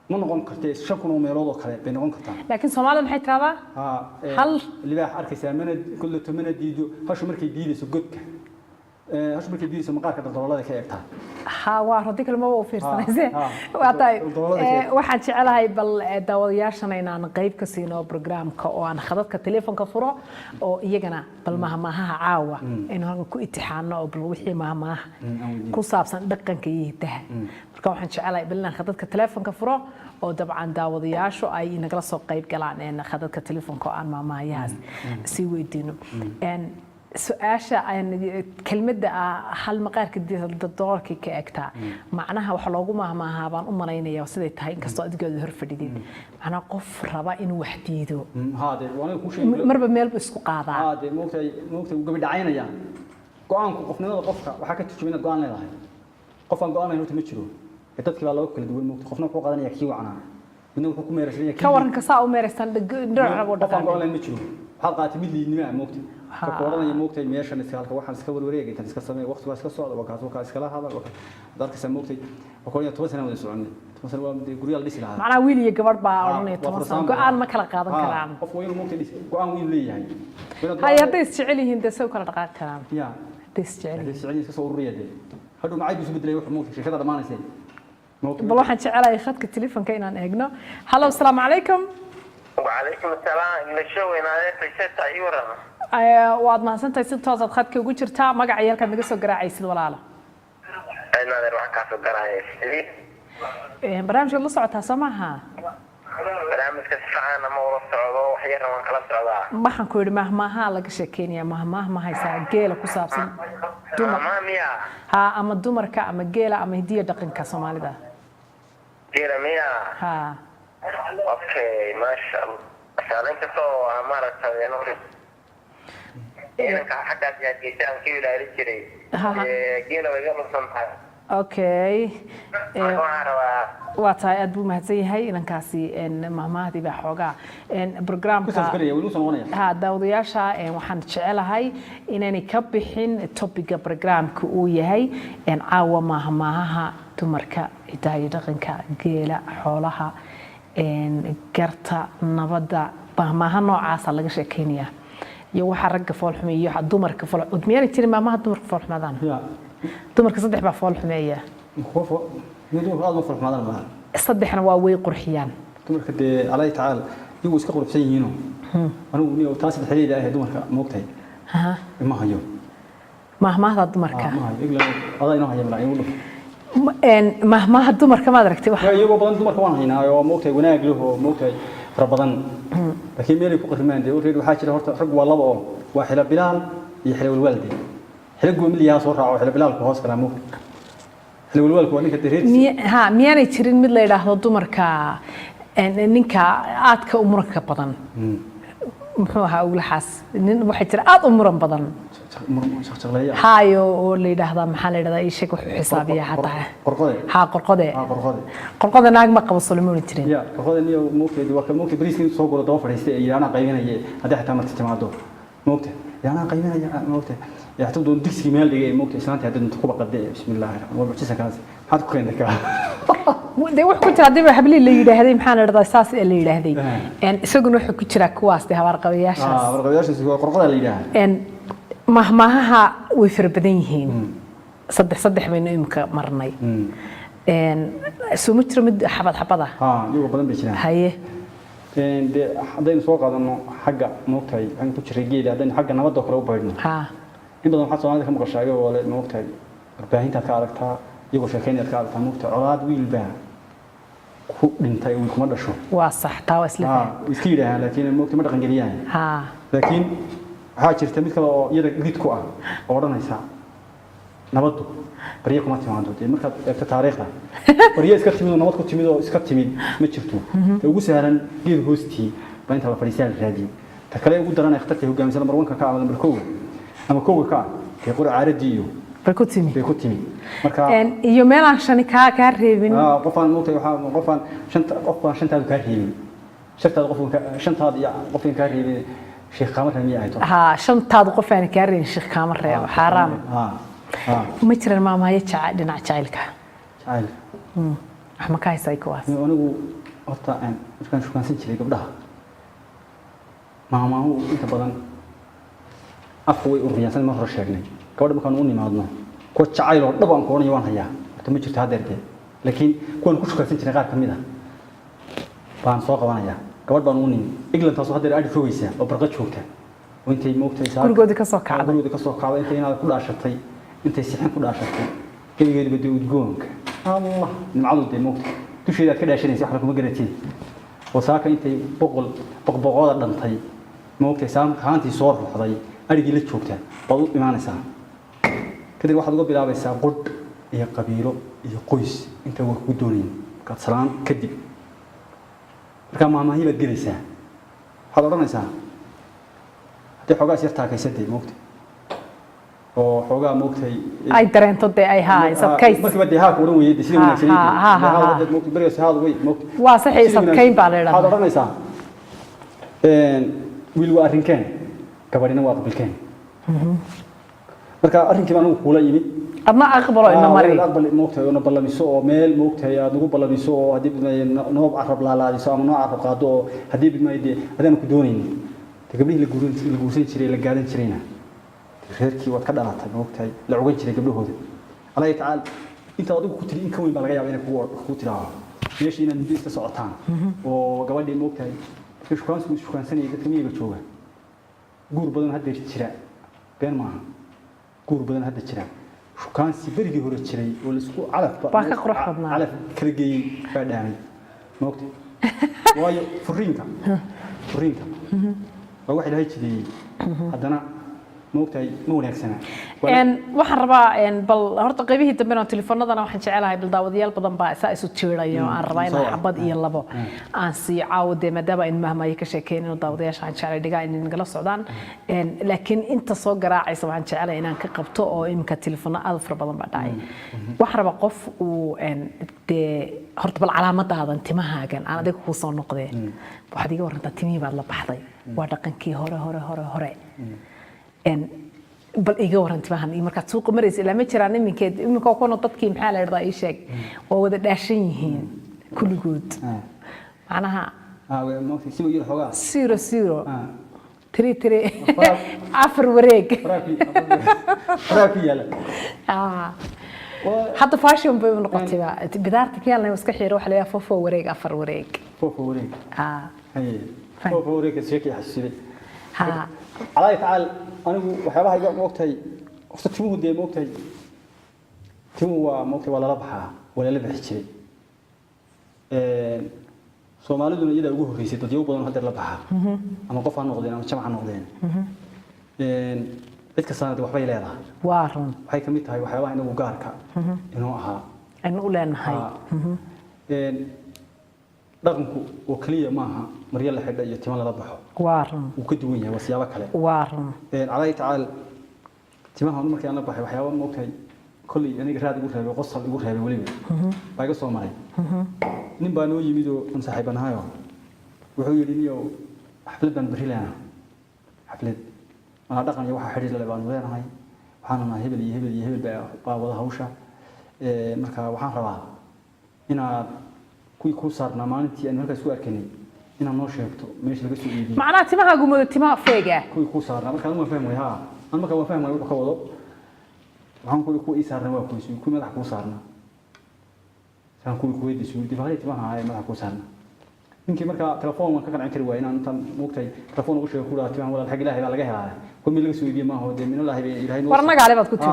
Speaker 1: ma noqon kartee, 5,000 oo meelood oo kale bay noqon kartaa.
Speaker 2: Laakiin Soomaalida maxay tiraahdaa?
Speaker 1: Libaax arkaysaa mana gudlato mana diido. Hashu markay diidayso godka, hashu markay diidayso maqaarka daldaloolada ka eegtaa.
Speaker 2: Ha, waa rodi kale maba u fiirsanayse.
Speaker 1: Ha,
Speaker 2: waa tahay.
Speaker 1: Daldaloolada ka eeg.
Speaker 2: Waxaan jecelahay bal daawadayaashana inaan qayb ka siino programka oo aan khadadka telefoonka furo oo iyagana bal mahmaahaha caawa aynu halkan ku itixaano oo bal wixii mahmaaha
Speaker 1: aan weydiin.
Speaker 2: ku saabsan dhaqanka iyo hidaha. Marka waxaan jecelahay bal inaan khadadka telefoonka furo oo dabcan daawadayaashu ay nagala soo qayb galaan khadadka telefoonka oo aan maahmaahayahaas sii weydiino. Su-aasha aan kelmadda ah hal maqaarka doorkii ka egtaa, macnaha waxa loogu mahmaahaa baan u malaynaya siday tahay, inkastoo adigooda hor fadhidid, macnaha qof raba inuu wax diido
Speaker 1: Haa, dee waa aniga kuu sheegay.
Speaker 2: Marba meel buu isku qaadaa.
Speaker 1: Haa, dee moogtahay wuu gabadhacaynaya go-aanku. Qofnimada qofka waxaa ka turjuma inaad go-aan leedahay. Qof aan go-aan lahayn horta ma jiro. Ee dadkii baa laba kala duwan, moogtay. Qofna wuxuu qaadanaya kii wacnaa, midna wuxuu ku meeraysanaya kii
Speaker 2: Ka waranka saa u meeraysan dhinac buu
Speaker 1: Qof aan go-aan
Speaker 2: dhaqaaqay.
Speaker 1: lahayn ma jiro. Waxaad qaadatay mid liidnimo ah, moogtay, ka ku odhanaya, moogtay, meeshan iska halka waxaan iska warwareegay, intan iska samee, waqti waa iska socda, waa kaas, waa kaa iskala hadal, waa kaas arkaysaa, moogtay. Waa ku odhanaya 10 sana wada soconay, 10 sano waa dee guryaha la dhisi lahaa.
Speaker 2: Macnaha wiil iyo gabadh baa odhanaya
Speaker 1: Waa
Speaker 2: 10 sano
Speaker 1: farsamo.
Speaker 2: go-aan ma kala qaadan karaan.
Speaker 1: Qofku waa inuu, moogtay, go-aan weyn leeyahay. Waa inaad
Speaker 2: Hay, hadday isjecel yihiin dee say u kala dhaqaaqi karaan?
Speaker 1: Ya.
Speaker 2: Hadday isjecel
Speaker 1: Hadday
Speaker 2: yihiin.
Speaker 1: isjecel yihiin, iska soo ururiya dee. Hadhow macayb isu bedelaya wuxuu, moogtay, sheekada dhammaanaysay, moogtay.
Speaker 2: Bal waxaan jecelahay khadka telefonka inaan eegno. Hallo, asalaamu calaykum.
Speaker 3: وعليكم السلام، نشوي انا في ورا.
Speaker 2: Waad mahadsantahay, si toosaad khadka ugu jirtaa. Magaca iyo halkaad naga soo garaacaysid, walaala?
Speaker 3: انا waxaan kasoo garaaya.
Speaker 2: Barnaamijkaad la socotaa, soo maaha?
Speaker 3: Barnaamijka si fiican ma ula socdo, wax yarna waan kala socdaa.
Speaker 2: Waxaan ku yidhi mahmaahaa laga sheekeynaya. Mahmaah ma haysaa geela ku saabsan, dumar?
Speaker 3: Maama miya?
Speaker 2: Ha, ama dumarka ama geela ama hidiya dhaqanka Soomaalida.
Speaker 3: Geela miya?
Speaker 2: Ha.
Speaker 3: Okay, maasha Allah, masha Allah. Inkastoo maaragtay inanka xaggaas yaadgeysa aan ka ilaalin jiray. Geela way iga lunsan tahay.
Speaker 2: Okay.
Speaker 3: Marka waxaan rabaa
Speaker 2: Waa tahay, aad buu mahadsan yahay inankaasi. Mahmaahdii baa xoogaa
Speaker 1: Ku
Speaker 2: programka
Speaker 1: safkaraya, weli usoo noqonaya.
Speaker 2: Ha, daawadayaasha, waxaan jecelahay inaanay ka bixin topiga programka uu yahay caawa maahmaahaha dumarka, hidaha iyo dhaqanka, geela, xoolaha, garta, nabadda. Maahmaaha noocaasa laga sheekeynayaa iyo waxaa ragga foolxumeeya iyo waxaa dumarka fool. Miyaanay jirin maahmaaha dumarka foolxumadaan?
Speaker 1: Ya.
Speaker 2: Dumarka saddex baa foolxumeeya.
Speaker 1: Kuwa dumarka aad ma foolxumaadaan maaha.
Speaker 2: Saddexna waa way qurxiyaan.
Speaker 1: Dumarka dee alaahi tacaala iyagu iska quruxsan yihiino. Anigu niyo taas saddexdeeda ah ee dumarka, moogtahay, ma hayo.
Speaker 2: Maahmaahda dumarka?
Speaker 1: Ma hayo. Igla adaa inoo haya malaa igu dhuf.
Speaker 2: Maahmaaha dumarka maad aragtay waxa?
Speaker 1: Iyagoo badan dumarka waan haynaa oo, moogtahay, wanaag leh oo, moogtahay, fara badan, laakiin meelay ku qarimaan dee already waxaa jira. Horta raggu waa laba oo waa xila bilaal iyo xila walwaalde. Xila goomiliyaa soo raaco, xila bilaalku hoos galaa, moogtahay. Xila walwaalku waa ninka dee reerkiisa.
Speaker 2: Ha, miyaanay jirin mid la yidhaahdo dumarka, ninka aadka u muranka badan, muxuu ahaa uglaxaas, nin waxaa jira aad u muran badan.
Speaker 1: Shaqshaqleeya.
Speaker 2: Hayo, oo la yidhaahdaa, maxaa la yidhahdaa, ii sheeg, wuxuu xisaabiyaa xataa.
Speaker 1: Qorqode.
Speaker 2: Ha, qorqode.
Speaker 1: Ah, qorqode.
Speaker 2: Qorqode naag ma qabo, soo lama oran jirin?
Speaker 1: Ya, qorqode niyo, moogtahay, waa ka, moogtahay, bariiska intuu soo guro daba fadhiistay ee yidhi anaa qaybinaya. Haddii xataa marti timaado, moogtahay, yaa anaa qaybinaya, moogtahay, yaa xataa doon digsigii meel dhigay, moogtahay, islaantii haddii doonto kuba qade. Bismillaahi raxmaan, waa mucjisa kaasi. Maxaad ku keentay kaa?
Speaker 2: Dee wuxuu ku jira haddiiba hablii la yidhaahday, maxaa la yidhahdaa, saas ee la yidhaahday. Isaguna wuxuu ku jiraa kuwaas dee habaarqabayaashaas.
Speaker 1: Warqabayaashaas waa qorqoda la yidhaaha.
Speaker 2: Mahmaahaha way fara badan yihiin. Saddex saddex baynu imika marnay. Soo ma jiro mid xabad xabada?
Speaker 1: Ha, iyagoo badan bay jiraan.
Speaker 2: Haye.
Speaker 1: Dee haddaynu soo qaadano xagga, moogtahay, waxaan ku jiray geela, haddaynu xagga nabadda oo kale u baydhno, in badan waxaad Soomaalida ka maqashaa iyagoo le, moogtahay, warbaahintaad ka aragtaa, iyagoo sheekeynayaad ka aragtaa, moogtahay, colaad wiil baa ku dhintay, wiil kuma dhasho.
Speaker 2: Waa sax, taa waa isla
Speaker 1: Ha, way iska yidhaahaan, laakiin, moogtahay, ma dhaqan geliyaan. Laakiin waxaa jirta mid kale oo iyada lid ku ah oo odhanaysa nabaddu baryo kuma timaado. Dee markaad eegto taariikhda, baryo iska timid oo nabad ku timid oo iska timid ma jirto. Ta ugu sahlan geed hoostii baa inta la fadhiistaa la raadiyey. Ta kale ugu daran ee khatarta hogaamisa lambar wanka ka ah ama lambar kowga ama kowga ka ah dee qori caaradii iyo
Speaker 2: Bay ku timi.
Speaker 1: Bay ku timi marka.
Speaker 2: Iyo meel aan shani kaa reebin.
Speaker 1: Qofaan, moogtahay, waxaa qofaan shanta, qofkaan shantaadu kaa reebin, shantaada qofkaan shantaada iyo qofkaan kaa reebin sheekh kaama reebin ahayd.
Speaker 2: Ha, shantaadu qof aan kaa reebin sheekh kaama reebo, xaaraam.
Speaker 1: Ha ha.
Speaker 2: Ma jiraan maamaayo dhinaca jacaylka?
Speaker 1: Jacayl.
Speaker 2: Wax ma ka haysay kuwaas?
Speaker 1: Anigu horta markaan shukaansan jiray gabdhaha, maamaahu inta badan afka way ururiyaan. San mar hore sheegnay, gabadha markaan u nimaadno, kuwa jacayl oo dhab aan ku odhanayo waan hayaa horta ma jirto haddeer dee, laakiin kuwaan ku shukaansan jiray qaar ka mid ah baan soo qabanayaa. Gabadh baan u nimi England, taasoo haddeer adhi rogaysa oo barqa joogta oo intay, moogtay,
Speaker 2: Gurigoodii ka soo kacday.
Speaker 1: Gurigoodii ka soo kacday, intay inaad ku dhaashatay, intay sixin ku dhaashatay, gebigeeduba dee udgoonka Allah nimcadu dee, moogtay, dusheeda aad ka dhaashanaysa, wax kuma garatid, oo saaka intay boqol boqboqooda dhantay, moogtay, saantii soo ruxday. Arigii la joogtaa baad u imaanaysaa. Kadib waxaad uga bilaabaysaa qudh iyo qabiilo iyo qoys inta waa kugu doonayn. Markaad salaan kadib, markaa maahmaahii baad gelaysaa. Waxaad odhanaysaa haddii xoogaa is yar taakaysadee moogtay oo xoogaa moogtay
Speaker 2: Ay dareento dee, ay haa isadkays.
Speaker 1: Markiiba dee haa ku odhan weyey dee sidii wanaagsaneyd.
Speaker 2: Ha, ha, ha, ha.
Speaker 1: Moogtay berigaas haadu way moogtay.
Speaker 2: Waa sax, isadkayn baa la
Speaker 1: Waxaad
Speaker 2: idhahdaa.
Speaker 1: odhanaysaa, wiil waa arrinkeen, gabadhina waa qabilkeen. Marka arrinkii baan anigu kuula yimid.
Speaker 2: Adna aqbalo ina mari.
Speaker 1: Aqbal moogtahay oo na ballamiso oo meel moogtahay aad nagu ballamiso oo haddii bidmaayo noo carab laalaadiso ama noo carab qaado oo haddii bidmaayo dee adaanu ku doonaynin dee gabdhihii la guursan jiray, la gaadan jirayna dee reerkii waad ka dhalatay moogtahay, la cugan jiray gabdhahooda. Alaa tacaal, intaad adigu ku tiri in ka weyn baa laga yaabaa inay kugu tiraaho meeshii inaad muddo iska socotaan oo gabadhii moogtahay marka shukaansigu is shukaansanayay. Dadka miyiga jooga guur badan hadda jira been maaha. Guur badan hadda jira, shukaansi berigii hore jiray oo laisku calafba
Speaker 2: Baa ka qurux badnaa.
Speaker 1: Calaf kala geeyey baa dhaamay moogta, waayo furiinka waa wax Ilaahay jideeyey, haddana moogtahay ma wanaagsana.
Speaker 2: Waxaan rabaa bal horta qaybihii dambe oo telefoonadana waxaan jecelahay bal daawadayaal badan baa saa isu tiirayo, aan rabaa inaan
Speaker 1: Soo.
Speaker 2: xabad iyo labo aan siiyo caawo dee, maadaama aynu mahmaayo ka sheekeynayno, daawadayaasha waxaan jecelahay dhigaa inay nagala socdaan. Laakiin inta soo garaacaysa waxaan jecelahay inaan ka qabto oo iminka telefono aad u fara badan baa dhacay. Waxaan rabaa qof uu dee horta bal calaamadaadan timahaagan aan adiga kuu soo noqdee, waxaad iga warantaa timihii baad la baxday, waa dhaqankii hore hore hore hore. Bal iga waran timahan iyo markaad suuqa maraysa ilaa ma jiraan iminkeed iminka kuna dadkii maxaa la idhahdaa, ii sheeg, waa wada dhaashan yihiin kulligood macnaha.
Speaker 1: Moogtahay siba yar xoogaa.
Speaker 2: 0 0 3 3 4 wareeg.
Speaker 1: Faraa ku yaala.
Speaker 2: Hadda fashion bay u noqotay ba bidaarta kiyaalna iska xiiro, waxa la yidhaha fofo wareeg, afar wareeg.
Speaker 1: Foofo wareeg. Haye.
Speaker 2: Fine.
Speaker 1: Foofo wareeg sheekay xasuusiday.
Speaker 2: Ha.
Speaker 1: Calaa tacaal, anigu waxyaabaha iga moogtahay horta timuhu dee moogtahay timuhu waa moogtahay waa lala baxaa, waa lala bixi jiray. Soomaaliduna iyadaa ugu horreysay dadyo badan oo haddeer la baxaa, ama qof ha noqdeen ama jamac ha noqdeen. Cid kastaana dee waxbay leedahay.
Speaker 2: Waa run.
Speaker 1: Waxay ka mid tahay waxyaabaha inagu gaarka inoo ahaa
Speaker 2: aynu u leenahay.
Speaker 1: Dhaqanku oo keliya maaha maryo la xidha iyo timo lala baxo.
Speaker 2: Waa run.
Speaker 1: Wuu ka duwan yahay, waa siyaabo kale.
Speaker 2: Waa run.
Speaker 1: Calaa tacaal, timaha markii aan la baxay waxyaaba moogtahay kolley aniga raad igu reebay, qosol igu reebay weliba baa iga soo maray. Nin baa noo yimid oo aan saaxiibanahayo, wuxuu yidhi, niyow, xaflad baan berri leenahay, xaflad manaa dhaqan iyo waxaa xidhiir leh baanu leenahay, waxaanu nahay hebel iyo hebel iyo hebel baa wada hawsha. Marka waxaan rabaa inaad kuwii kuu saarnaa maalintii aan halkaas ku arkaynay inaad noo sheegto meesha laga soo iibiyey.
Speaker 2: Macnaha timahaagu moodo timaha feega.
Speaker 1: Kuwii kuu saarnaa. Marka anigu waan fahmay ha, an marka waan fahmay wuxuu ka wado. Waxaan kuwii kuwa ii saarnaa waa kuwii kuwii madaxa kuu saarnaa saan kuwii kuweydiisay difaacyada timaha ee madaxa kuu saarnaa. Ninkii markaa telefoon waan ka qancin kari waayay inaan intaan moogtahay telefoon ugu sheego ku dhaha timaha walaal xag Ilaahay baa laga helaa, kuwa mid laga soo iibiye maaha oo dee minallaahi bay Ilaahay noo
Speaker 2: War nagaale baad ku tiri.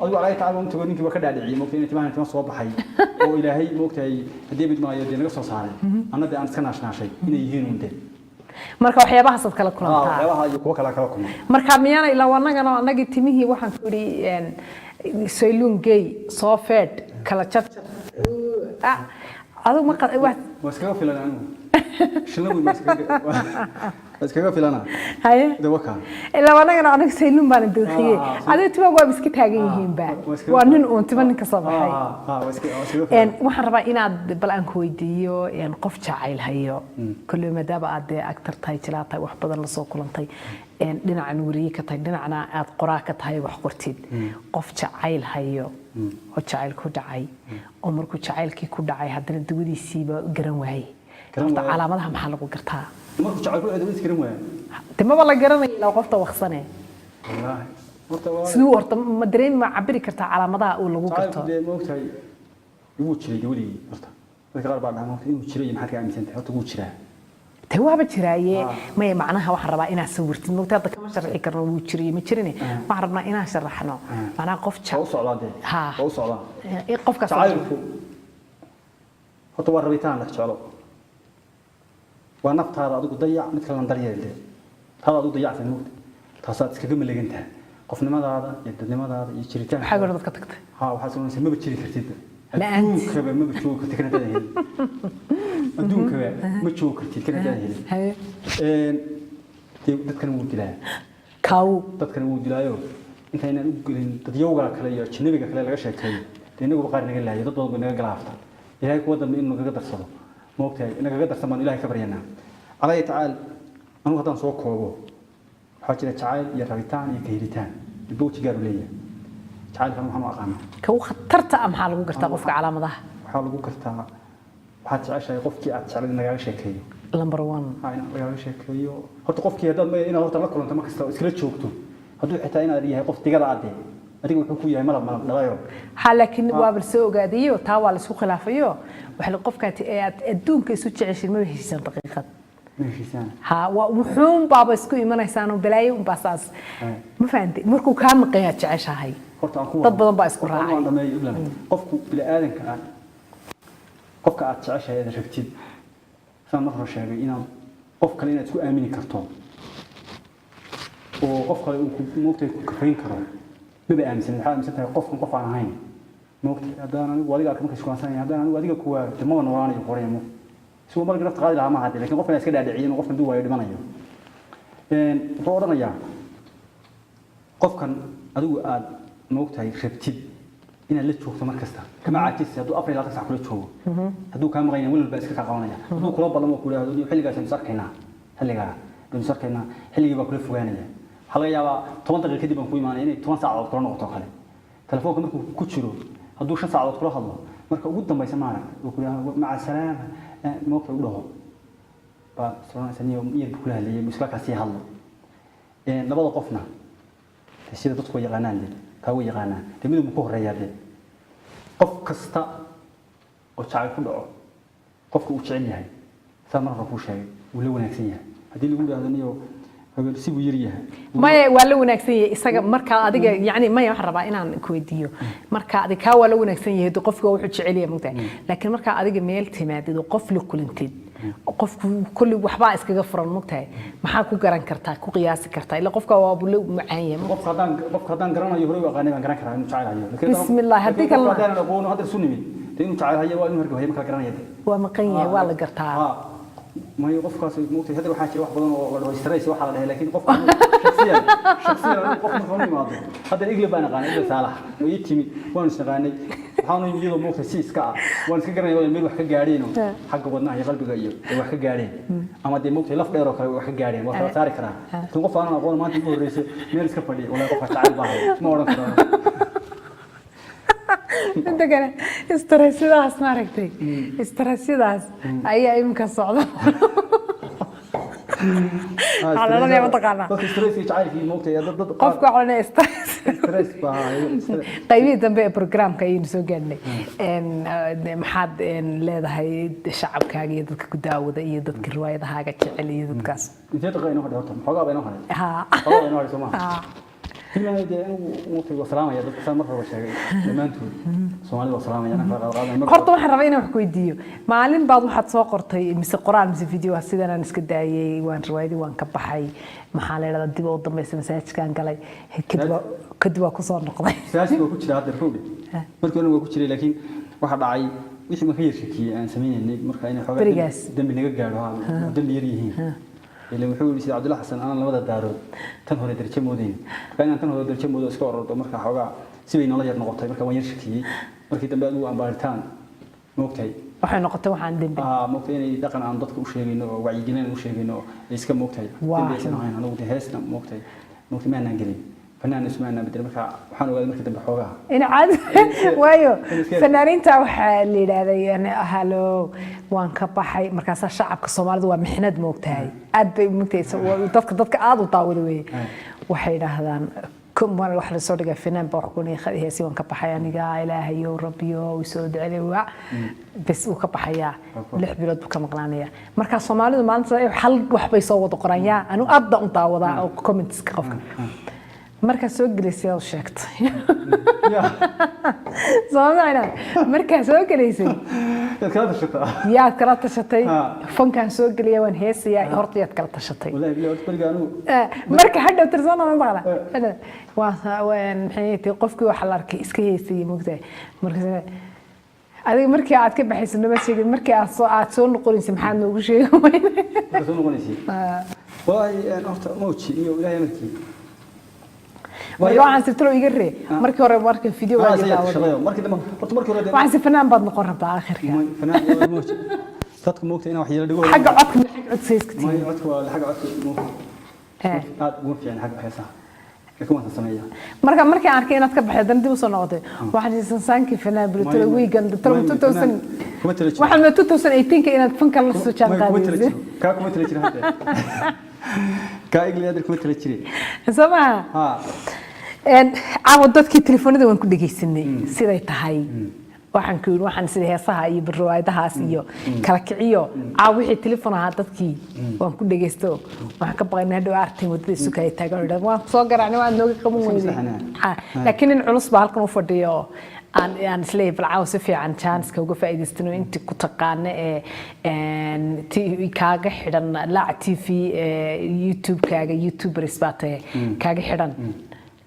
Speaker 1: Adigu calaa tacaala waan tago, ninkii waa ka dhaadhiciyey moogtahay inay timahan tima soo baxay oo Ilaahay moogtahay haddii mid maayo dee naga soo saaray, anna dee aan iska naashnaashay inay yihiin uun dee.
Speaker 2: Marka waxyaabahaasad kala kulantaa.
Speaker 1: Waxyaabaha iyo kuwo kale kala kulma.
Speaker 2: Marka miyaana ilaa anagana anagii timihii waxaan ku idhi sayluun gey soo feedh kala jarjar. Adigu ma
Speaker 1: Waa iskaga filan anigu, shilna weyn waa iskaga filana.
Speaker 2: Haye.
Speaker 1: De wakaa.
Speaker 2: Ilaa anagana anaga sayluun baana dookiyey. Adiga timaha waa iska taagan yihiinba, waa nin uun tima nin ka soo baxay.
Speaker 1: Waa iskaga filan.
Speaker 2: Waxaan rabaa inaad bal aan ku weydiiyo qof jacayl hayo kolley, maadaama aad dee actor tahay, jilaa tahay, wax badan lasoo kulantay, dhinacan weriye ka tahay, dhinacna aad qoraa ka tahay, wax qortid, qof jacayl hayo oo jacayl ku dhacay oo markuu jacaylkii ku dhacay haddana dawadiisiiba garan waayey.
Speaker 1: Garan
Speaker 2: Horta
Speaker 1: waayey.
Speaker 2: calaamadaha maxaa lagu gartaa?
Speaker 1: Markuu jacayl ku dhacay dawadiis garan waaya?
Speaker 2: De maba la garanayo ilaa qofta waqsane.
Speaker 1: Wallaahi horta waa
Speaker 2: Siduu horta ma dareemi, ma cabiri kartaa calaamadaha uu lagu garto?
Speaker 1: Jacaylku dee moogtahay wuu jiray dee weligii. Horta dadka qaar baa dhaha moogtahay inuu jiray iyo maxaad ka aaminsan tahay, horta wuu jiraa.
Speaker 2: De waaba jiraaye, maya, macnaha waxaan rabaa inaad sawirtid mogta, hadda kama sharxi karno wuu jiray ma jirine, waxaan rabnaa inaan sharaxno macnaha qof
Speaker 1: Waa u socdaa dee.
Speaker 2: Ha.
Speaker 1: Waa u socdaa.
Speaker 2: Qofkaas
Speaker 1: Jacaylku horta waa rabitaan la jeclo, waa naftaada adigu dayac, mid kalena daryeel dee, taada adigu dayacsan moogta. Taasaad iskaga malegan tahay qofnimadaada iyo dadnimadaada iyo jiritaanka.
Speaker 2: Waxaa hore dadka tagtay.
Speaker 1: Ha, waxaad soconaysaa maba jiri kartidba.
Speaker 2: La'aantiis.
Speaker 1: Adduunkaba maba joogi kartid kan haddaadan helin. Adduunkaba ma joogi kartid kan haddaadan helin. Dee dadkana wuu dilaa.
Speaker 2: Kaawo.
Speaker 1: Dadkana wuu dilaayo. Intaynaan u gelin dadyowga kale iyo ajnabiga kale laga sheekeeyo, dee inaguba qaar naga laayo, dad badan bay naga galaafta. Ilaahay kuwa dambe inuu nagaga darsado, maogtahay, nagaga darsan baan Ilahay ka baryanaa. Calaa tacaal, anigu haddaan soo koobo, waxaa jira jacayl iyo rabitaan iyo kahelitaan, midba weji gaar u leeyahay. Jacaylkan waxaan u aqaanaa
Speaker 2: Kaw khatarta ah, maxaa lagu gartaa qofka calaamadaha?
Speaker 1: Waxaa lagu gartaa waxaad jeceshahay qofkii aad jeclay in lagaaga sheekeeyo.
Speaker 2: Number one.
Speaker 1: Ha, in lagaaga sheekeeyo horta qofkii haddaad inaad horta la kulanto mar kasta oo iskala joogto, hadduu xitaa inaad yahay qof digada adee, adiga wuxuu ku yahay malab malab dhalayo.
Speaker 2: Ha, laakiin waaba la soo ogaadayo, taa waa la isku khilaafayo. Waxa la qofka ee aad adduunka isu jeceshin maba heshiisan daqiiqad.
Speaker 1: Ma heshiisaan.
Speaker 2: Ha, waa wuxuun baaba isku imanaysaan oo balaayo unbaa saas. Ma fahantay? Markuu kaa maqan yaad jeceshahay.
Speaker 1: Horta aan ku
Speaker 2: Dad badan baa isku
Speaker 1: horta
Speaker 2: raacay.
Speaker 1: aan dhameeyo iblan. Qofku bini'aadanka ah, qofka aad jeceshahay aad rabtid, saan mar hore sheegay, inaad qof kale inaad isku aamini karto oo qof kale uu ku moogtahay ku kafayn karo maba aaminsan. Waxaad aaminsan tahay qofkan qof aan ahayn, moogtahay, haddaan anigu adiga arka marka iskuwaansanaya, haddaan anigu adiga ku waayo, dee maba noolaanayo qoraya mo isagoo markii nafta qaadi lahaa maaha dee, laakiin qofkan iska dhaadhiciyay inuu qofkan duu waayo dhimanayo. Wuxuu odhanayaa qofkan adigu aad moogtahay rabtid inaad la joogto mar kasta, kama caajisi. Hadduu 24 sac kula joogo, hadduu kaa maqan yahay, welwel baa iska kaa qabanaya. Hadduu kula ballamo ku yidhaahdo, "Niyo, xilligaas aynu is arkaynaa, xilligaa baynu is arkaynaa," xilligii baa kula fogaanaya. Waxaa laga yaabaa 10 daqiiqo kadib baan ku imaanaya inay 10 saacadood kula noqoto kale. Telefoonka markuu ku jiro, hadduu 5 saacadood kula hadlo, marka ugu dambaysa maarag uu ku yidhaahdo "maca salaama", moogta u dhaho, baa soconaysa, "Niyo, yar buu kula hadlayay, isla kaa sii hadlo." Labada qofna dee sida dadku way yaqaanaan, dee kaa way yaqaanaan, dee miduu ku horeeyaa. Dee qof kasta oo jacayl ku dhaco, qofka uu jecel yahay, saa mar hore kuu sheegay, wuu la wanaagsan yahay. Haddii lagu yidhaahdo, "Niyo, hebel si buu yar yahay."
Speaker 2: Maya, waa la wanaagsan yahay isaga markaa adiga, yani maya, waxaan rabaa inaan ku weydiiyo, marka adiga kaa waa la wanaagsan yahay, dee qofka waa wuxuu jecel yahay, mogtahay, laakiin markaa adiga meel timaadid oo qof la kulantid, qofku kulli waxbaa iskaga furan, mogtahay, maxaa ku garan kartaa, ku qiyaasi kartaa ila qofka waa buu la macaan yahay?
Speaker 1: Qofka haddaan garanayo, horey u aqaanay, baan garan karaa inuu jacayl hayo.
Speaker 2: Bismillah, haddii
Speaker 1: laakiin qofka
Speaker 2: kalena-
Speaker 1: haddaanan aqoon, hadda isu nimid, dee inuu jacayl hayo waa inuu hargab hayo ma kala garanaya dee.
Speaker 2: Waa maqan yahay, waa la gartaa.
Speaker 1: Ha, mayo, qofkaas moogtay hadda waxaa jira wax badan oo la dhaho stress waxaa la dhahay, laakiin qofka shakhsiyan anigu qof marka u imaado, hadda Igle baan aqaanay, Igle Saalax way ii timid, waanu isnaqaanay, waxaanu yimid iyadoo moogtay si iska ah, waan iska garanaya oo meel wax ka gaadheen oo xagga wadnaha iyo qalbiga iyo ay wax ka gaadheen, ama dee moogtay laf dheer oo kale wax ka gaadheen, waa kala saari karaa. Laakiin qof aanan aqoon, maanta ugu horreysay meel iska fadhiya, wallahi qofka jacayl baa haya ma odhan karo.
Speaker 2: Inta kale stressyadaas, maaragtay, stressyadaas ayaa iminka socda. Waxaa la odhanayaa, mataqaanaa?
Speaker 1: Dadka stresskii jacaylkii moogtay dad
Speaker 2: Qofka waxaa la odhanayaa stress.
Speaker 1: Stress baa
Speaker 2: Qaybihii dambe ee programka ayaynu soo gaadhnay. Maxaad leedahay shacabkaaga iyo dadka ku daawada iyo dadka riwaayadahaaga jecel iyo dadkaas?
Speaker 1: Intee daqiiqa inoo hadhay horta? Xoogaa baa inoo hadhay.
Speaker 2: Ha.
Speaker 1: Xoogaa baa inoo hadhay, soo maha?
Speaker 2: Ha.
Speaker 1: Ilaahay, dee anigu moogtay waa salaamaya dadka, saan mar horeba sheegay, dhammaantood Soomaalida waa salaamaya, anaa kala qaadqaadanaya.
Speaker 2: Horta waxaan rabaa inaan wax ku weydiiyo. Maalin baad waxaad soo qortay mise qoraal mise video ah, sidan aan iska daayay, waan riwaayadii waan ka baxay, maxaa la yidhahdaa, dib u dambaysa masaajidkaan galay, kadib waa kusoo noqday.
Speaker 1: Masaajidka waa ku jira hadda rowdhe, markii hore waa ku jiray, laakiin waxaa dhacay wixii ma ka yar shakiyey aan sameynaynay marka inay xoogaa
Speaker 2: Berigaas.
Speaker 1: Dembi naga gaadho, ha, dembi yar yihiin. Ileen wuxuu yidhi sida Cabdulla Xasan, "Anaan labada daarood tan hore darajo moodayn." Marka inaan tan hore darajo moodo iska orordo, marka xoogaa si bay noola yar noqotay. Marka waan yar shakiyey markii dambe, adigu aan baaritaan moogtahay.
Speaker 2: Waxay noqotay waxaan dembi.
Speaker 1: Ah, moogtahay inay dhaqan aan dadka u sheegayno oo wacyigelin aan u sheegayno oo ay iska moogtahay dembi aysan ahayn. Anigu dee heesna moogtahay maanaan gelin, fanaan isma aanaan bedelin. Marka waxaan ogaaday markii dambe xoogaa
Speaker 2: In caadi waayo. Fanaaniinta waxaa la yidhaahday, yani, halo, waan ka baxay. Markaasaa shacabka Soomaalida waa mixnad, moogtahay, aad bay moogtahay dadka aad u daawada weeye. Waxay yidhaahdaan mar wax lasoo dhigay, fanaan baa wax ku leeyahay, heesi waan ka baxay aniga, Ilaahayow, Rabbiyo soo duceliy, waa bes, uu ka baxayaa, 6 bilood buu ka maqnaanaya. Markaa Soomaalidu maalinta hal wax bay soo wada qoraan, yaa anigu aad baan u daawadaa oo commentska qofka markaa soo gelisay oo sheegtay. Soomaalina markaa soo gelaysay
Speaker 1: Yaad kala tashataa.
Speaker 2: Yaad kala tashatay?
Speaker 1: Ha.
Speaker 2: Fankaan soo gelaya, waan heesayaa, horta yaad kala tashatay?
Speaker 1: Wallahi billahi, horta beriga anigu
Speaker 2: Marka hadhow tirsana ma maqla, waa maxay tahay, qofkii waxa la arkay iska heesayay, mogtahay? Markaas adiga markii aad ka baxayso nama sheegin, markii aad soo noqonaysa maxaad noogu sheegi weyne?
Speaker 1: Marka soo noqonaysay, wallahi horta mawji iyo Ilaahay markii
Speaker 2: Marka waxaan sirtalo iga ree markii hore marka video
Speaker 1: waa
Speaker 2: waa
Speaker 1: daawaday
Speaker 2: daawaday.
Speaker 1: Markii dambe horta, markii hore
Speaker 2: Waxaan si fanaan baad noqon rabtaa aakhirka.
Speaker 1: Fanaan waa mawji, dadka moogta inaan wax yeelo dhigooda.
Speaker 2: Xagga codka, xagga codka iska
Speaker 1: May
Speaker 2: tihiin.
Speaker 1: Codka waa xagga codka moogta aad ugu fiican xagga heesaha, laakiin waan sameeyaa.
Speaker 2: Marka markii aan arkay inaad ka baxday, haddana dib usoo noqotay, waxaan is sansaankii fanaan bulutalo wiigan talo 2000
Speaker 1: Kuma tala jiro.
Speaker 2: Waxaan ma 2018 inaad fanka la soo jaan
Speaker 1: May, kuma tala
Speaker 2: qaadaysa.
Speaker 1: jiro, kaa kuma tala jiro hadda, kaa igli hadda kuma tala jire.
Speaker 2: Soo maha?
Speaker 1: Ha.
Speaker 2: Caawa dadkii telefoonada waan ku dhegaysanay siday tahay. Waxaan ku yidhi, waxaan sida heesaha iyo riwaayadahaas iyo kala kiciyo. Caawa wixii telefoon ahaa dadkii waan ku dhegaysto. Waxaan ka baqaynaa hadhow artin wadada sukaya taagan oo yidhahdo, waan soo garaacnay, waan nooga qaban weyday.
Speaker 1: Maslaxanaa.
Speaker 2: Ha, laakiin nin culus baa halkan u fadhiyo oo aan isleeyahay, bal caawa si fiican chance-ka uga faa'iidaystano intii ku taqaana ee kaaga xidhan Laac TV, ee YouTube-kaaga, YouTubers baa tahay, kaaga xidhan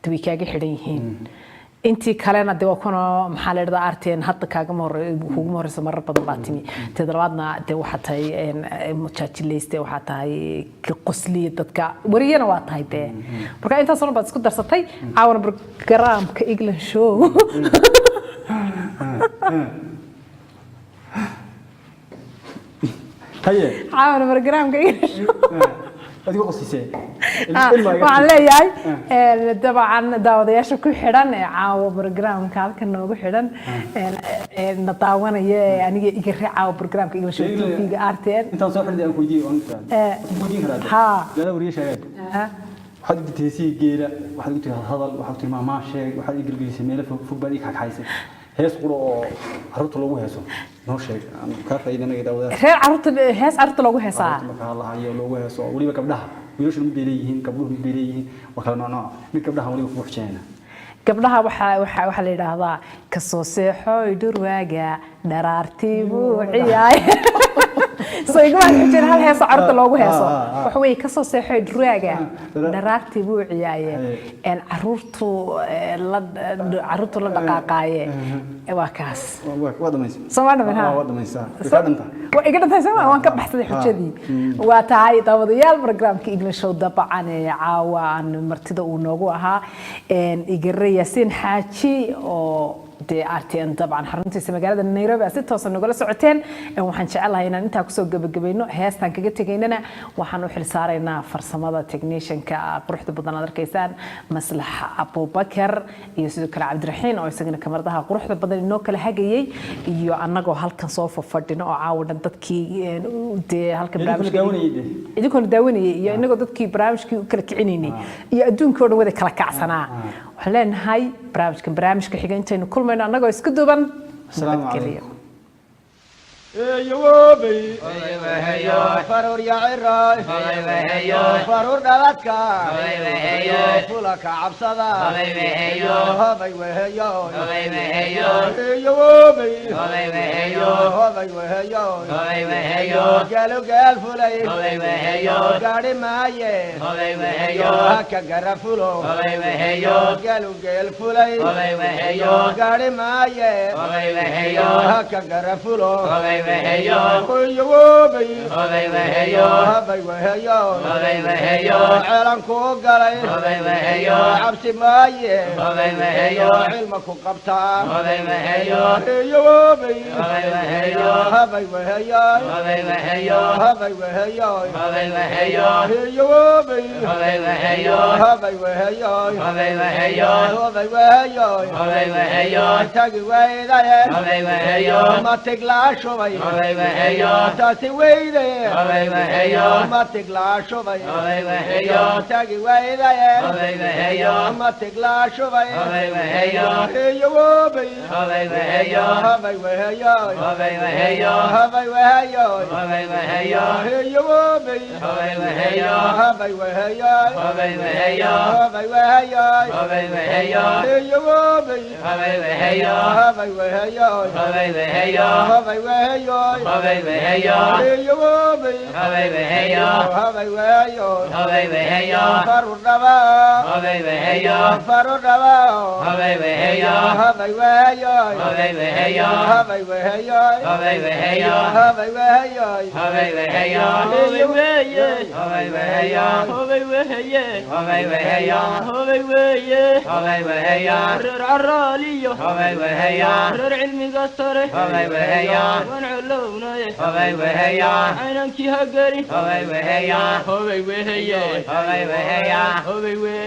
Speaker 2: way kaaga xidhan yihiin. Intii kalena de waa kuna, maxaa la dhahdaa, RTN hadda kaagama hore, kuguma horeyso, marar badan baa timi. Teeda labaadna de waxaa tahay mujaajilayste, waxaa tahay ka qosliya dadka, wariyana waa tahay dee. Marka intaasoo dhan baad isku darsatay caawana barnaamijka England Show.
Speaker 1: Haye.
Speaker 2: Caawana barnaamijka England Show.
Speaker 1: Adigu qosisee.
Speaker 2: Waxaan leeyahay, dabcan daawadayaasha ku xidhan ee caawa barnaamijka halkan noogu xidhan na daawanaya ee aniga iga ree caawa barnaamijka English TV-ga RTN.
Speaker 1: Intaan soo xidhay aan ku weydiiyey, waan ku weydiin karaa.
Speaker 2: Haa.
Speaker 1: Lala wariye sheegay. Waxaad u jirtay heesihii geela, waxaad u tiri hadal, waxaad tiri maamaa sheeg, waxaad ii gelgelisay meelo fog fog baad ii kaxkaxaysay. Hees quro oo carruurta loogu heeso noo sheeg, aan kaa faa'iidanaya daawadayaasha.
Speaker 2: Reer carruurta, hees carruurta loogu heesaa?
Speaker 1: Carruurta marka hadlahayo loogu heeso, oo weliba gabdhaha, wiilashu mid bay leeyihiin, gabdhuhu mid bay leeyihiin, waa kala nooc nooc. Mid gabdhaha weliba kugu xujinayna.
Speaker 2: Gabdhaha waxaa la yidhaahdaa, kasoo seexooy dhurwaaga dharaartii buu ciyaay. So igama xujin hal heeso carruurta loogu heeso? Waxa weeye, kasoo seexooy dhurwaaga dharaartii buu ciyaaye, carruurtu la carruurtu la dhaqaaqaaye, waa kaas.
Speaker 1: Waa dhamaysa.
Speaker 2: Soo ma dhamin? Ha.
Speaker 1: Waa dhamaysaa, way kaa dhantaa.
Speaker 2: Waa iga dhantay soo ma? Waan ka baxsaday xujadii. Waa tahay daawadayaal, barnaamijka English Show dabcan ee caawa aan martida uu noogu ahaa Igare Yaasiin Xaaji oo dee RTN dabcan xaruntiisa magaalada Nairobi aad si toosa nagala socoteen. Waxaan jecelahay inaan intaa kusoo gabagabayno. Heestaan kaga tegaynana waxaan u xilsaaraynaa farsamada technicianka quruxda badan aad arkaysaan, Maslax Abubakar, iyo sidoo kale Cabdiraxiin oo isagana kamaradaha quruxda badan inoo kala hagayay, iyo annagoo halkan soo fafadhino oo caawa dhan dadkii dee halkan
Speaker 1: Idinkuna
Speaker 2: barnaamijka
Speaker 1: daawanayay dee.
Speaker 2: Idinkoona daawanayay iyo inagoo dadkii barnaamijkii u kala kicinaynay iyo adduunkii oo dhan wada kala kacsanaa. Waxaan leenahay barnaamijkan barnaamijka xiga intaynu kulmayno, annagoo isku duuban,
Speaker 1: Asalaamu
Speaker 2: nabadgelyo.
Speaker 1: calaykum.
Speaker 4: Faruur yaciroy, faruur dhaladka, fula ka cabsada, hobay weheyo, wobay hobay weheyo, galo gaal fulay gaadhi maaye, haka gara fulo, galu geel fulay gaadhi maaye, haka gara fulo, wobay hobay weheyo, ceelan kuu galay cabsi maaye, cilma ku qabtaa, wobay hobay weheyo, hobay weheyo, wobay hobay weheyo, hobay weheyo, tagi waydaye matig laa shubay. Taasi weyde matig laa shubay tagi weydaye matig laa shubay heyo wobay habay weheyo habay weheyo heyo wobay habay weheyo habay weheyo heyo wobay habay weheyo habay weheyo heyo wobay habay weheyo faru dhaba faru dhaba habay weheyo habay weheyo habay weheyo
Speaker 5: reer caraaliyo reer cilmiga sare waan colownaye caynankii ha gelin hobay weheye hobay weye hobay weheye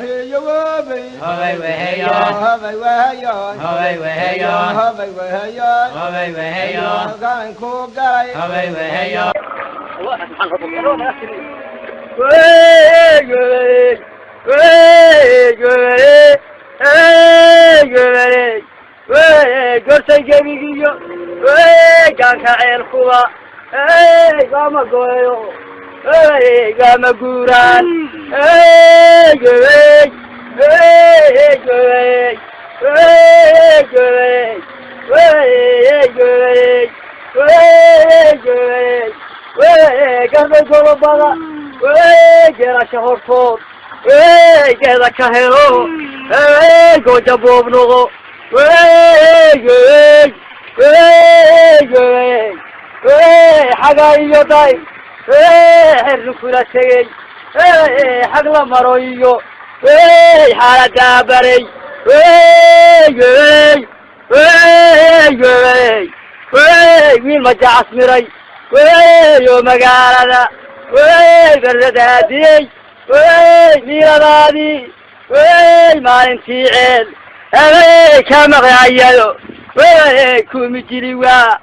Speaker 4: heyo wobay habay weheyo habay weheyo gacanku galay
Speaker 5: Gorsay gebigiyo gaanka ceelkuba gama gooyo gama guuraan garbay golobada geelasha hortood geeda ka helo gooja boob noqo xaga iyo day xirri kula tegey xag la maro iyo xaaladaa baray wiil majacas miray oo magaalada baradaadiyey miiladaadii maalintii ceel ka maqlayayo kumi jiri waa.